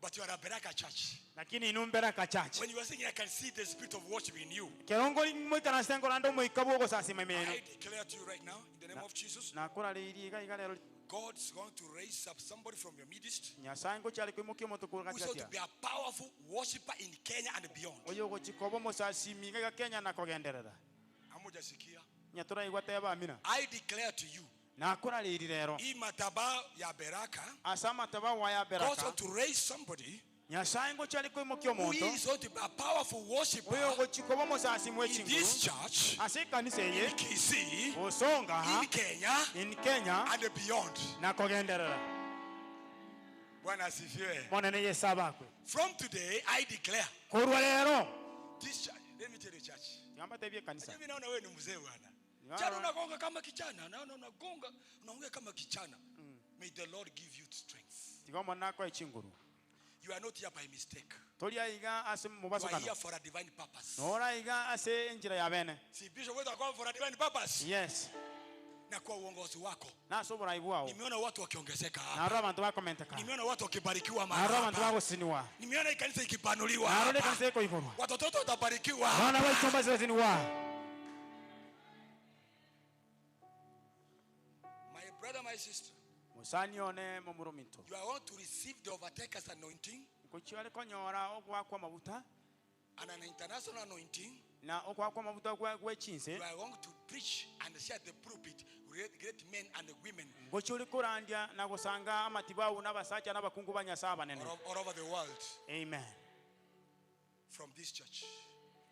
But you are a Beraka church. Lakini inwe Beraka church. When you are singing, I can see the spirit of worship in you. Ekero ngori moikaranse nkorande omoika bw'ogosasima ime yaino. I declare to you right now, in the name of Jesus. Nakorareirie iga iga rero. God's going to raise up somebody from your midst. Nyasae ngochia are koimokia omonto korwa Who's going gati to be a powerful worshiper in Kenya and beyond. Oyo ogochia koba omosasimi iga iga Kenya na kogenderera. Hamujasikia? Onye toraigwa teba amina. I declare to you. Nakorareirie rero. Hii madhabahu ya Beraka. Ase amadhabahu aya God's Beraka. going to raise somebody. Nyasae ngochia are koimokia Who omonto. is going to be a powerful worshiper. Oyo ogochia koba omosasimi bwe In chinguru. this church. Ase ekanisa eye. In Kisii. Gosonga aha. In Kenya. In Kenya. And beyond. Na kogenderera. Bwana asifiwe. Monene Yesu abakwe. From today I declare. Korwa rero. This church, let me tell you church. Tiga mbatebie ekanisa. Mimi naona wewe ni mzee bwana. Niwaona. Jana unagonga kama kijana, naona unagonga, unaongea kama kijana. May the Lord give you strength. Tiga Omonene akoe chinguru. You are not here by mistake. Tori aiga ase You are mobasokano. here for a divine purpose. Nora aiga ase enchera ya bene. Si bishop wetu akawa for a divine purpose. Yes. Na kwa uongozi wako. Na ase oborai bwao. Nimeona watu wakiongezeka hapa. Narora abanto bakomenteka. Nimeona watu wakibarikiwa mahali Narora abanto hapa. bagosiniwa. Nimeona hii kanisa ikipanuliwa Narora hapa. ekanisa ekoigorwa. Watoto wetu watabarikiwa. Abana baito mbaseseniwa. My brother, my sister. Mosani one momorominto. You are going to receive the overtaker's anointing. Ngochia ore konyora ogoakwa amaguta. And an international anointing. Na ogoakwa amaguta gwe chinse. You are going to preach and share the pulpit with great men and women. Ngochia ore korandia na gosanga amatibau na abasacha na abakungu ba Nyasaye abanene. All over the world. Amen. From this church.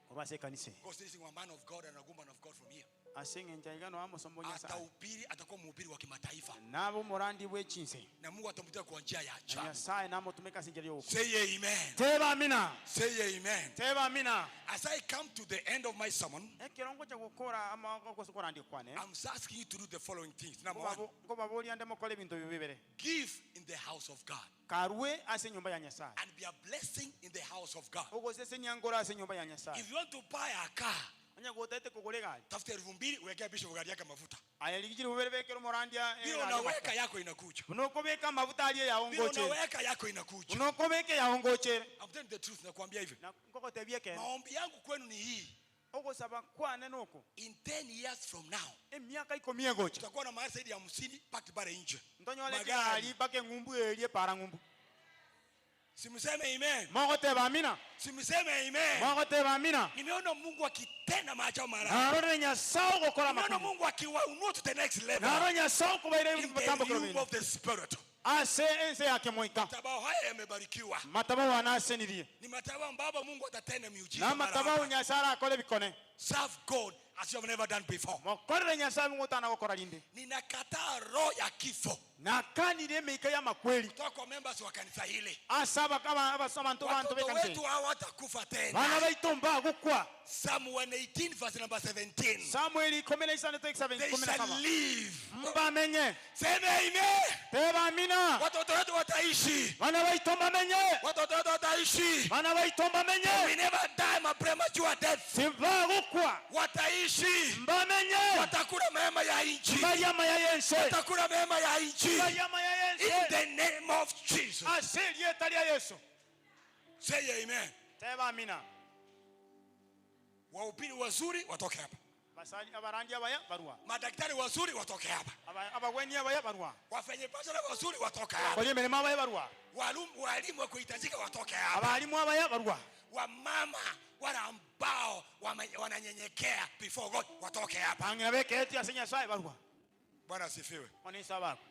Korwa ase ekanisa eye. Because this is a man of God and a woman of God from here. Ase eng'encho aiga noa omosomba o Nyasaye. Atahubiri, atakuwa mhubiri wa kimataifa. Nabe omorandi bwe chinse. Na Mungu atamtia kwa njia ya Na ajabu. Nyasaye namotumeke ase enchera y'ogokwa. Say amen. Teba amina. Say amen. Teba amina. As I come to the end of my sermon, Ekero ngocha gokora ama okorandia kwane. I'm asking you to do the following things. Number one, Nkobaboria nde mokore ebinto ebi bibere. give in the house of God. Karue ase enyomba ya Nyasaye. And be a blessing in the house of God. Ogosesenia nkore ase enyomba ya Nyasaye. If you want to buy a car, Onye gotaete kogora egari. Tafuta elfu mbili uwekee bishop gari yake mafuta. Aye rigia chilifu bibere bekera omorandia Vile egari unaweka amafuta. yako inakuja. Buna okobeka amafuta aria eyao Vile ngochere. unaweka yako inakuja. Buna okobeka eyao ngochere. I'm telling the truth nakwambia hivi. Na nkogotebia ekeene. Maombi yangu kwenu ni hii. Ogosaba kwane noko. In 10 years from now Emiaka ikomi egocha. tutakuwa na magari zaidi ya 50 parked pale nje. Ntonyore Magari. chigari mpaka eng'umbu eria epara ng'umbu. Simseme amen. Mogoteba amina. Simseme amen. Mogoteba amina. Nimeona Mungu akitenda maajabu mara. hapa. Narorire Nyasaye ogokora Nimeona amakuru. Mungu akiwainua to the next level. Narorire Nyasaye okobaira In the ebitambo room binde. of the spirit. Ase ense yake moika. Madhabahu haya yamebarikiwa. Matabao anasenirie. Ni madhabahu ambapo Mungu atatenda miujiza. Na mara matabao hapa. Nyasaye arakore bikone. Serve God as you have never done before. Mokorere Nyasaye ng'otana gokora rinde. Ninakataa roho ya kifo Nakanire emeika y'amakweri. kutoka kwa members wa kanisa hili. Ase abaka- abasa abanto banto Watoto b'ekanisa wetu eye. hawatakufa Bana tena. baito mbagokwa. Psalm 118 verse number 17. Samueli ikumi na isano They ikumi na shall saba. live. Mbamenye. Sema amen. Teba amina. Watoto wetu wataishi. Bana baito mbamenye. Watoto wetu wataishi. Bana baito We mbamenye. never die my premature death. Simbagokwa. Wataishi. Mbamenye. Watakula mema ya nchi. Mbarya amaya y'ense. Watakula mema ya nchi. Mbarya amaya In y'ense. the name of Jesus. Ase erieta ria Yesu. Say amen. Teba amina. Wahubiri wazuri watoke hapa. Basali abarandi abaya barua. Madaktari wazuri watoke hapa. Aba- Abagweni abaya barua. Wafanyabiashara wazuri watoke hapa. Kori emeremo abaya barua. Walimu walimu wa kuhitajika watoke hapa. Abarimu abaya barua. Wamama wale ambao wame- wananyenyekea before God watoke hapa. Bang'ina beketi ase Nyasaye barua. Bwana asifiwe. Onesa bako.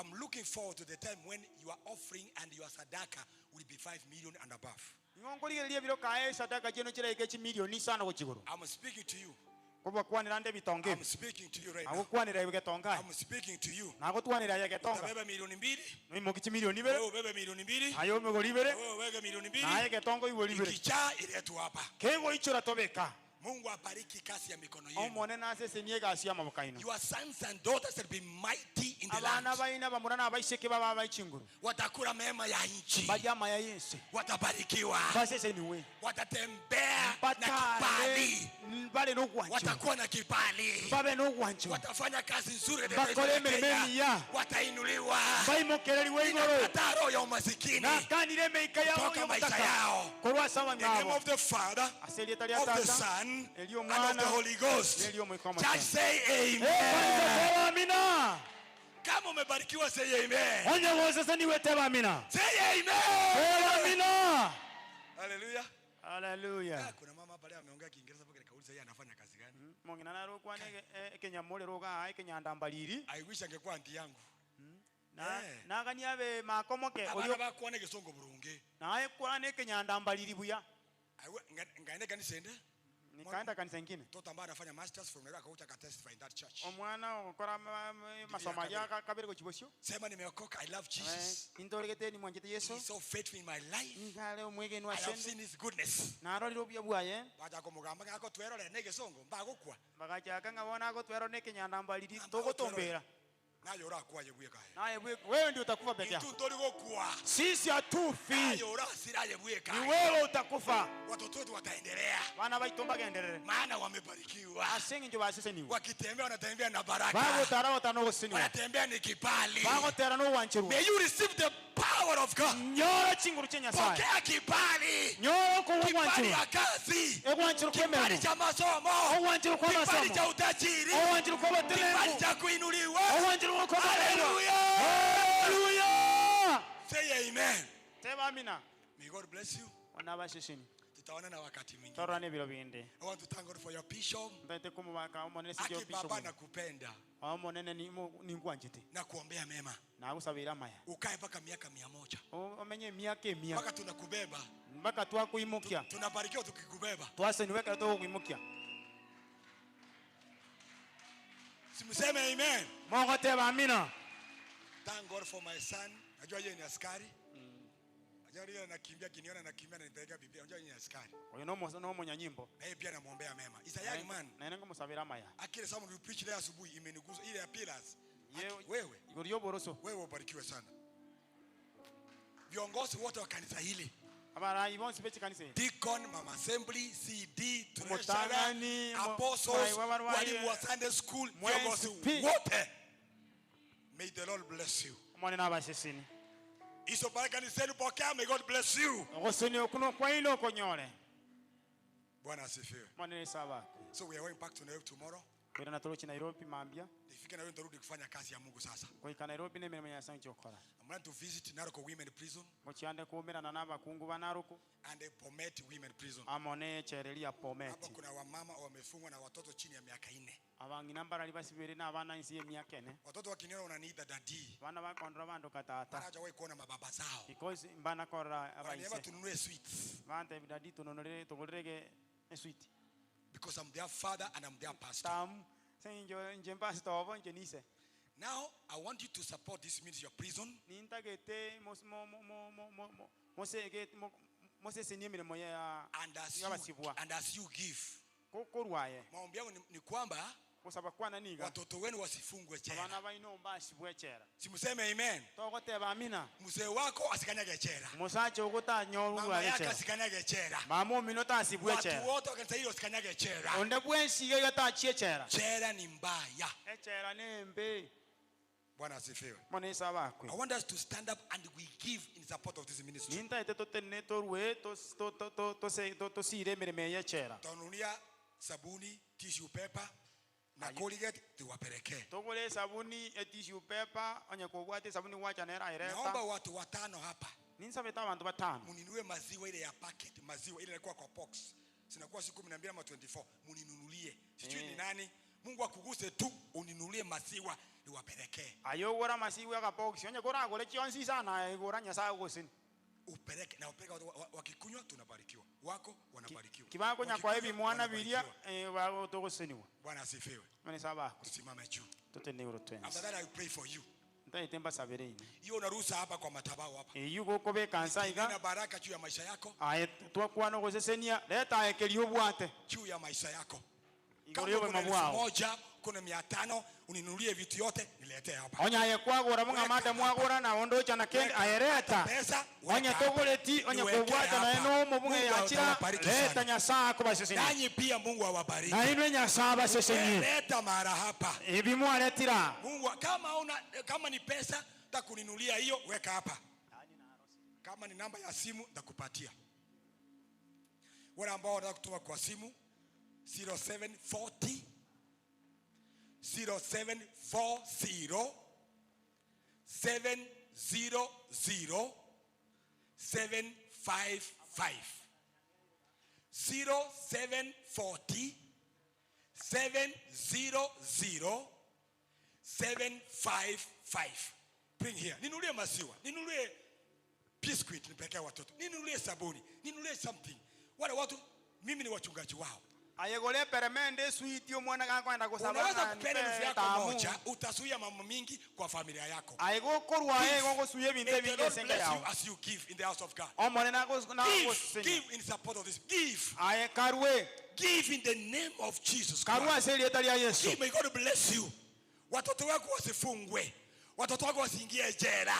I'm looking forward to the time when your offering and your sadaka will be 5 million and above. Nigo nkorigereria ebiro kae esadaka chieno chiraike chimilioni isano gochia igoro. I'm speaking to you. Kobakwanera nde ebitonga I'm ebi. speaking to you right now. Nagokwanera ebi getonga aye. I'm speaking to you. Nagotwanera aye getonga. Utabeba milioni mbili, Noimoki chimilioni ibere. wewe ubebe milioni mbili, Aye omegori ibere. wewe uweke milioni mbili. Naye getonga oigweri ibere. Ikijaa iletwe hapa. Kegoichora tobeka. Mungu abariki kazi ya mikono yenu. Omone nasesenie egasi ya amaboko aino. Your sons and daughters shall be mighty in the Abana land. baino abamura na abaiseke babe abaichinguru. Watakula mema ya nchi. Barye amaya y'ense. Watabarikiwa. Baseseniwe. Watatembea na Batare kibali. bare n'ogwanchwa. Watakuwa na kibali. Babe n'ogwanchwa. Watafanya kazi nzuri katika taifa Bakore la emeremo Kenya. emiya. Watainuliwa. Baimokereriwe igoro. Ninakataa roho ya umasikini. Nakanire emeika yao Toka maisha y'obotaka. yao. Korwa ase In the name abang'abo. of the Father, Ase erieta ria of the Tata, Son, erio and of Omwana, the Holy Ghost. n'erio Omoika Church Omochenu. say amen. Ekanisa teba amina. Kama umebarikiwa say amen. Onye goseseniwe teba amina. Say amen. Teba amina. Hallelujah. Hallelujah. Ah, kuna mama hapa leo ameongea Kiingereza mpaka nikauliza yeye anafanya kazi gani. Mong'ina naro okwane ekenyamorero iga ekenyandambariri. I wish angekuwa auntie yangu. Na Eh. nagani abe makomoke Abana orio bakwana egesongo burungi. naye kwana ekenyandambariri buya. Ngaende kanisa ende. Nikaenda kanisa ingine. Mtoto ambaye anafanya masters from Nairobi akakuja akatestify in that church. Omwana ogokora masomo aria kabere gochia bosio. Sema nimeokoka, I love Jesus. Intoregete nimwanchete Yesu. He's so faithful in my life. Nkare omwegenwa I have asende. seen his goodness. Narorire obuya bwaye. Bacha kumugamba ngako twerore negesongo mbagokwa. Bagachaka ng'a bono agotwera na ekenyandambariri togotombera. Naye orakwaye bwekaye. Naye wewe ndio utakufa peke yako. Itu tori gokwa. Sisi hatufi. Naye orasiraye bwekaye. Ni wewe utakufa. Watoto wetu wataendelea. Bana baito mbagenderere. Maana wamebarikiwa. Ase eng'encho baseseniwe. Wakitembea wanatembea na baraka. Bagotara batara nogoseseniwa. Wanatembea ni kibali. Bagotera nogwancherwa. May you receive the power of God. Nyora chinguru chia Nyasaye. Pokea kibali. Nyora Kibali okogwancherwa. ya kazi. Egwancherwa kwa Kibali emeremo. cha masomo. Ogwancherwa kwa Kibali masomo. cha utajiri. Ogwancherwa kwa Kibali obotenengu. cha kuinuliwa. Ogwancherwa kwa obotenengu. Hallelujah. Hallelujah. Say amen. Teba amina. May God bless you. Ona abaseseni. Tutaonana wakati mwingine. Tororane ebiro binde. I want to thank God for your bishop. Ntaete komobaka omonene sinche Aki bishop. baba nakupenda Omonene ningwanchete. na kuombea mema. Nagosabera amaya. Ukae mpaka miaka 100. Omenye emiaka emia. Mpaka tunakubeba. Mpaka twakoimokia. Tunabarikiwa tukikubeba. Twaseniwe ekero togokoimokia. Simseme amen. Mogoteba amina. Thank God for my son. Najua yeye ni askari. Najua yeye anakimbia kiniona anakimbia ananipeleka Biblia. Unajua yeye ni askari. Oyo no omonyanyimbo. Na yeye pia namuombea mema. He's a young man. Naende ngomosabera amaya. Akile someone will preach leo asubuhi imenigusa ile ya pillars. Ye- Aki, wewe Igoro y'oboroso. wewe ubarikiwe sana. Viongozi wote wa kanisa hili. Abarai bonsi be chikanisa eye. Deacon, Mama Assembly, CD, Treasurer, Omotang'ani, mo- Apostles, morai bw'abarwaye, walimu wa Sunday school, mwensi viongozi pi. wote. May the Lord bless you. Omonene abaseseni. Hizo baraka ni zenu, pokea. May God bless you. Ogosenia okwo nokwaino okonyore. Bwana asifiwe. Omonene ase abakwe. So we are going back to Nairobi tomorrow. Koirana toroche Nairobi mambia. Nifike Nairobi nitarudi kufanya kazi ya Mungu sasa. Goika Nairobi nemeremo ya Nyasae inche gokora. I'm going to visit Narok Women Prison Ngochia koumerana na abakungu ba Narok and the Bomet Women Prison. amo ne echere ria Hapa Bomet. kuna wamama wamefungwa na watoto chini ya miaka nne. Abang'ina mbarari basibere na abana inse y'emiaka ene. Watoto wakiniona wananiita daddy. Abana bakondora bandoka tata. Mara hajawahi kuona mababa zao. Because mbana korora Wananiambia abaise. tununue sweets Bantebia daddy tononorere togorerege eswiti. because I'm their father and I'm their pastor. Tamu. Ase inche inche mpastor obo inche nise. Now I want you to support this ministry of prison. Nintagete mos- mo- mo- mo- mo- mo- mo- mosege- mo- mosesenie emeremo ya And as you, y'abasibwa. and as you give, Ko- korwa aye maombi yangu ni, ni kwamba gosaba kwana niga watoto wenu wasifungwe abana jela. baino mbasibwe echela. Simseme amen. Togoteba amina. Mzee wako asikanyage jela. Omosacha ogo tanyorwa Mama yako echela. asikanyage jela. Mama omino tasibwe Watu echela. wote wa kanisa hili wasikanyage jela. Onde bwensi iga iga tachia echela. Jela ni mbaya. Echela nembe. Bwana asifiwe. Mono ase abakwe. I want us to stand up and we give in support of this ministry. Nintaete totenene torue tos- to- to- to- tose- to- tosire emeremo eye echela. Tutanunulia sabuni, tissue paper na Colgate tuwapelekee. Togore esabuni, etissue paper, onye kobwate esabuni gwacha nere Naomba aereta. watu watano hapa Ninsabete abanto batano. muninue maziwa ile ya packet, maziwa ile inakuwa kwa box. Zinakuwa siku 12 ama 24. Muninunulie. Sijui ni Eh. nani. Mungu akuguse tu uninunulie maziwa niwapelekee. Aye ogore amasiwa agabox, onye koragore chionsi isano aye igora Nyasaye ogoseni. Upeleke na upeleke watu wakikunywa tunabarikiwa. Wako wanabarikiwa. Kibakonya kwa Wakikunywa, ebimwana biria wanabarikiwa. eh, bago togoseniwa. Bwana asifiwe. Mane sabako. Tusimame juu. Totenene igoro After twensi. that I pray for you. Ntaete mbasabere ine. Hiyo unaruhusa hapa kwa madhabahu hapa. Eyio gokobeka nsa iga. Nina baraka juu ya maisha yako, Aye twakwana ogosesenia, leta aye keria obwate. juu ya maisha yako. Igoro Kama y'obogima kuna elfu bwao. moja, kuna 500, uninunulie vitu yote niletee hapa. Onye aye kwagora bung'a Weka amate hapa. mwagora na onde ocha na kende Weka aye leta. Pesa weka Onye hapa. togoreti onye Niwekee kobwata naye hapa. nomo bung'a Mungu yachira atawabariki leta sana. Nyasaye akobasesenie. Nanyi pia Mungu awabariki. Na inwe Nyasaye abasesenie. Leta mara hapa. Ebi mwaretira. Mungu kama una kama ni pesa takuninulia hiyo weka hapa. Kama ni namba ya simu nitakupatia. Wale ambao wanataka kutuma kwa simu 0740 0740 700 755 0740 700 755. Bring here. Ninunulie maziwa, ninunulie biscuit nipelekee watoto, ninunulie sabuni, ninunulie something. Wale watu mimi ni wachungaji wao. Aye gore eperemende eswiti omwana gakwenda gosaba Unaweza ng'a kupenda nipe elfu yako etamu. moja, utazuia mambo mingi kwa familia yako. Aye gokorwa aye Give. gogosuya ebinto May the ebinge Lord ase enka bless you yao. as you give in the house of God. Omone Give, nagosesenia. give in support of this. Give, Aye karue. give in the name of Jesus Karue Christ. ase erieta ria Yesu. Give, may God bless you. Watoto wako wasifungwe, watoto wako wasiingie jela,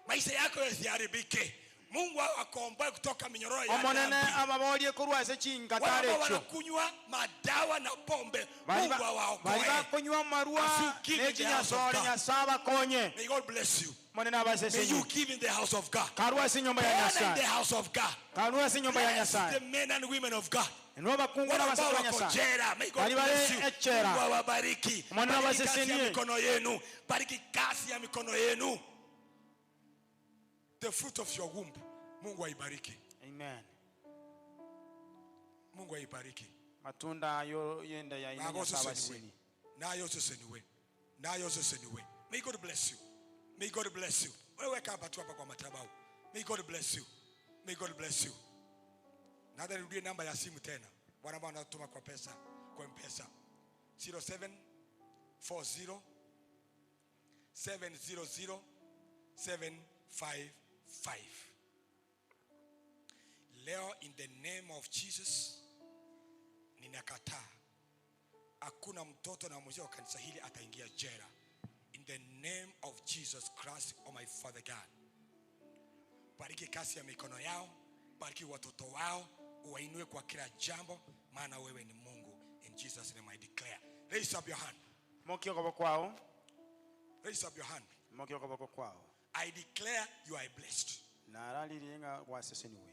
maisha yako yasiharibike. Mungu awakomboe kutoka minyororo ya Omonene dhambi. ababorie korwa ase Wale chingatara ambao echio. wanakunywa madawa na pombe, Bari Mungu ba- bari awaokoe. bakonywa amarwa As you give in the house of nechinyasore God. Nyasaye abakonye. May God bless you. Omonene May you abasesenie. give in the house of God. Karue ase enyomba ya Peana in the Nyasaye. house of God. Karue ase enyomba ya Bless the Nyasaye. men and women of God. Inwe abakungu Wale na ambao abasatwa wako Nyasaye. jela, may God Bari bare bless you. echela. Mungu awabariki. Omonene Bariki kazi ya abasesenie. mikono yenu. Bariki kazi ya mikono yenu. The fruit of your womb. Mungu aibariki. Amen. Mungu aibariki. Matunda yo yenda ya ine Nago Nyasaye seseniwe. abasesenie. Nayo seseniwe. Nayo seseniwe. May God bless you. May God bless you. Wewe weka hapa tu hapa kwa madhabahu. May God bless you. May God bless you. Naomba nirudie namba ya simu tena. Wale ambao wanatuma kwa pesa, kwa M-Pesa. 0740 700 755. Leo in the name of Jesus ninakataa hakuna mtoto na mzee wa kanisa hili ataingia jela. In the name of Jesus Christ, oh my Father God. Bariki kazi ya mikono yao, Bariki watoto wao, uwainue kwa kila jambo, maana wewe ni Mungu. In Jesus name I declare. Raise up your hand. Mokia okoboko kwao. Raise up your hand. Mokia okoboko kwao. I declare you are blessed. Nararirie ng'a gwaseseniwe.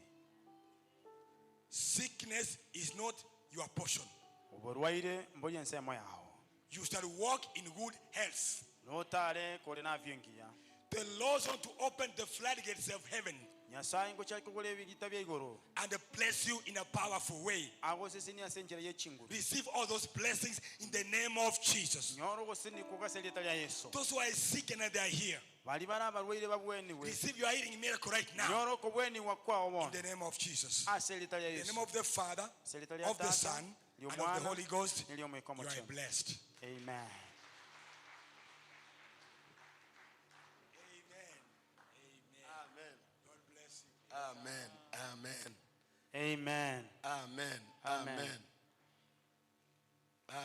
Sickness is not your portion. Oborwaire mbori ensemo yao. You shall walk in good health. Notare kore nafya engiya. The Lord want to open the floodgates of heaven. Nyasae ngochia kogora ebigita bia igoro. And bless you in a powerful way. Agosesenie ase enchera ye chinguru. Receive all those blessings in the name of Jesus. Nyora ogosesenia okwo ase erieta ria Yeso. Those who are sick and they are here. Baria bare abarwaire babwenigwe. Receive your healing miracle right now. Nyora okobwenigwa kwao bono. In the name of Jesus. Ase erieta ria In the Yeso. name of the Father, Ase erieta ria of the Tata, Son, and of the ri'Omwana, Holy Ghost, neri'Omoika you are Omochenu. blessed. Amen. Amen. Amen. Amen. Amen. Amen. Amen. Amen.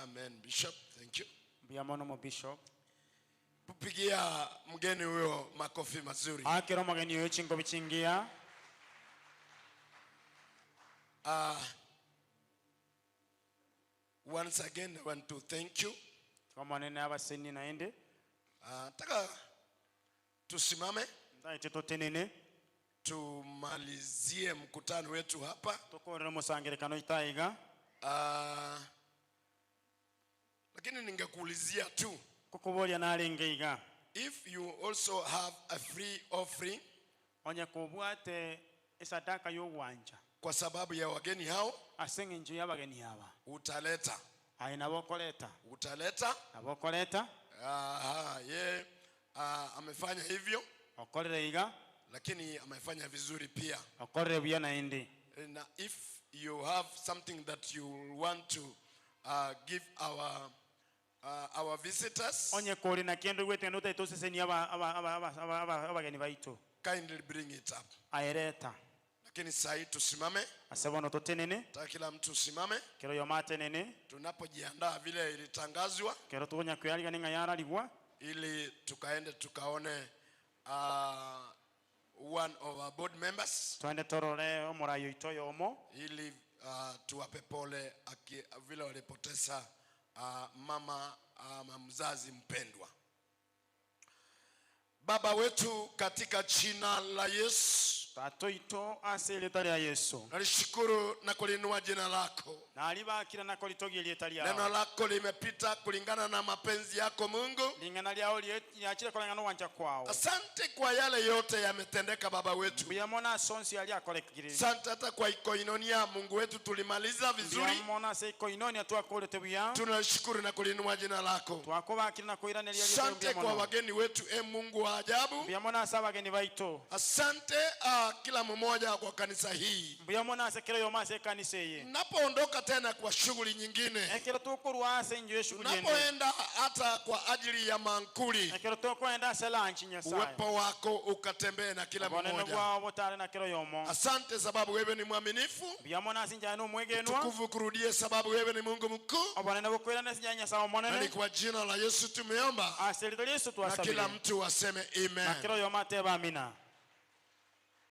Amen. Bishop, thank you. Mbuya mono mo bishop. Pigia mgeni huyo makofi mazuri. Akero omogeni oyo chingobi chingiya. Uh, once again I want to thank you. Omonene abasenie naende. Uh, nataka tusimame Ntaete totenene. tumalizie mkutano wetu hapa. Tokorere omosangerekano oito aiga. Uh, lakini ningekuulizia tu Kokoboria narenge iga. if you also have a free offering Onye kobwate esadaka y'ogwancha. kwa sababu ya wageni hao Ase eng'encho y'abageni aba. utaleta. Aye nabo okoreta. Utaleta. Nabo okoreta. Aha, ye ah, amefanya hivyo Okorire iga. lakini amefanya vizuri pia. Okorire buya naende. Na if you have something that you want to uh, give our uh, our visitors Onye kore na kende ogwete ng'a notaete osesenie aba- aba- aba- aba- aba- aba- abageni baito. kindly bring it up. Aye reta. Lakini saa hii tusimame, Ase bono totenene. nataka kila mtu usimame Kera oyomo atenene. tunapojiandaa vile ilitangazwa, Kero tokonya kwearigania ng'a yararigwa. ili tukaende tukaone uh, one of our board members Twende torore omorai oito oyomo. ili uh, tuwape pole aki, vile walipoteza uh, mama ama mzazi mpendwa. Baba wetu katika jina la Yesu, Tata oito ase erieta ria Yeso. nalishukuru na kulinua jina lako. Naribakire na koritogia erieta Neno riao. lako limepita kulingana na mapenzi yako Mungu. Ring'ana riao riachire koreng'ana nogwancha kwao. Asante kwa yale yote yametendeka Baba wetu. Mbuya mono ase onsi aria akorekire. Asante hata kwa Ikoinonia, Mungu wetu, tulimaliza vizuri. Mbuya mono ase Ikoinonia twakorete buya. Tunashukuru na kulinua jina lako. Twakobakire na koiraneria rieta Asante mbuya kwa mono. wageni wetu, e Mungu wa ajabu. Mbuya mono ase abageni baito. Asante uh, kila mmoja kwa kanisa hii. Mbuya mono ase kera oyomo ase ekanisa eye. Napoondoka tena kwa shughuli nyingine, Ekero tokorwa ase enju y'eshughuli ende. tunapoenda hata kwa ajili ya mankuli, Ekero tokoenda ase lunch Nyasaye. uwepo wako ukatembee na kila Obonene mmoja. bwao botare na kera oyomo. Asante sababu wewe ni mwaminifu. Mbuya mono ase inche aye nomwegenwa. Tukufu kurudie sababu wewe ni Mungu mkuu. Obonene bokoirane ase inche aye Nyasaye Na omonene. ni kwa jina la Yesu tumeomba, Ase erieta ria Yesu na kila twasabire. mtu aseme Na amen. kera oyomo atebe amina.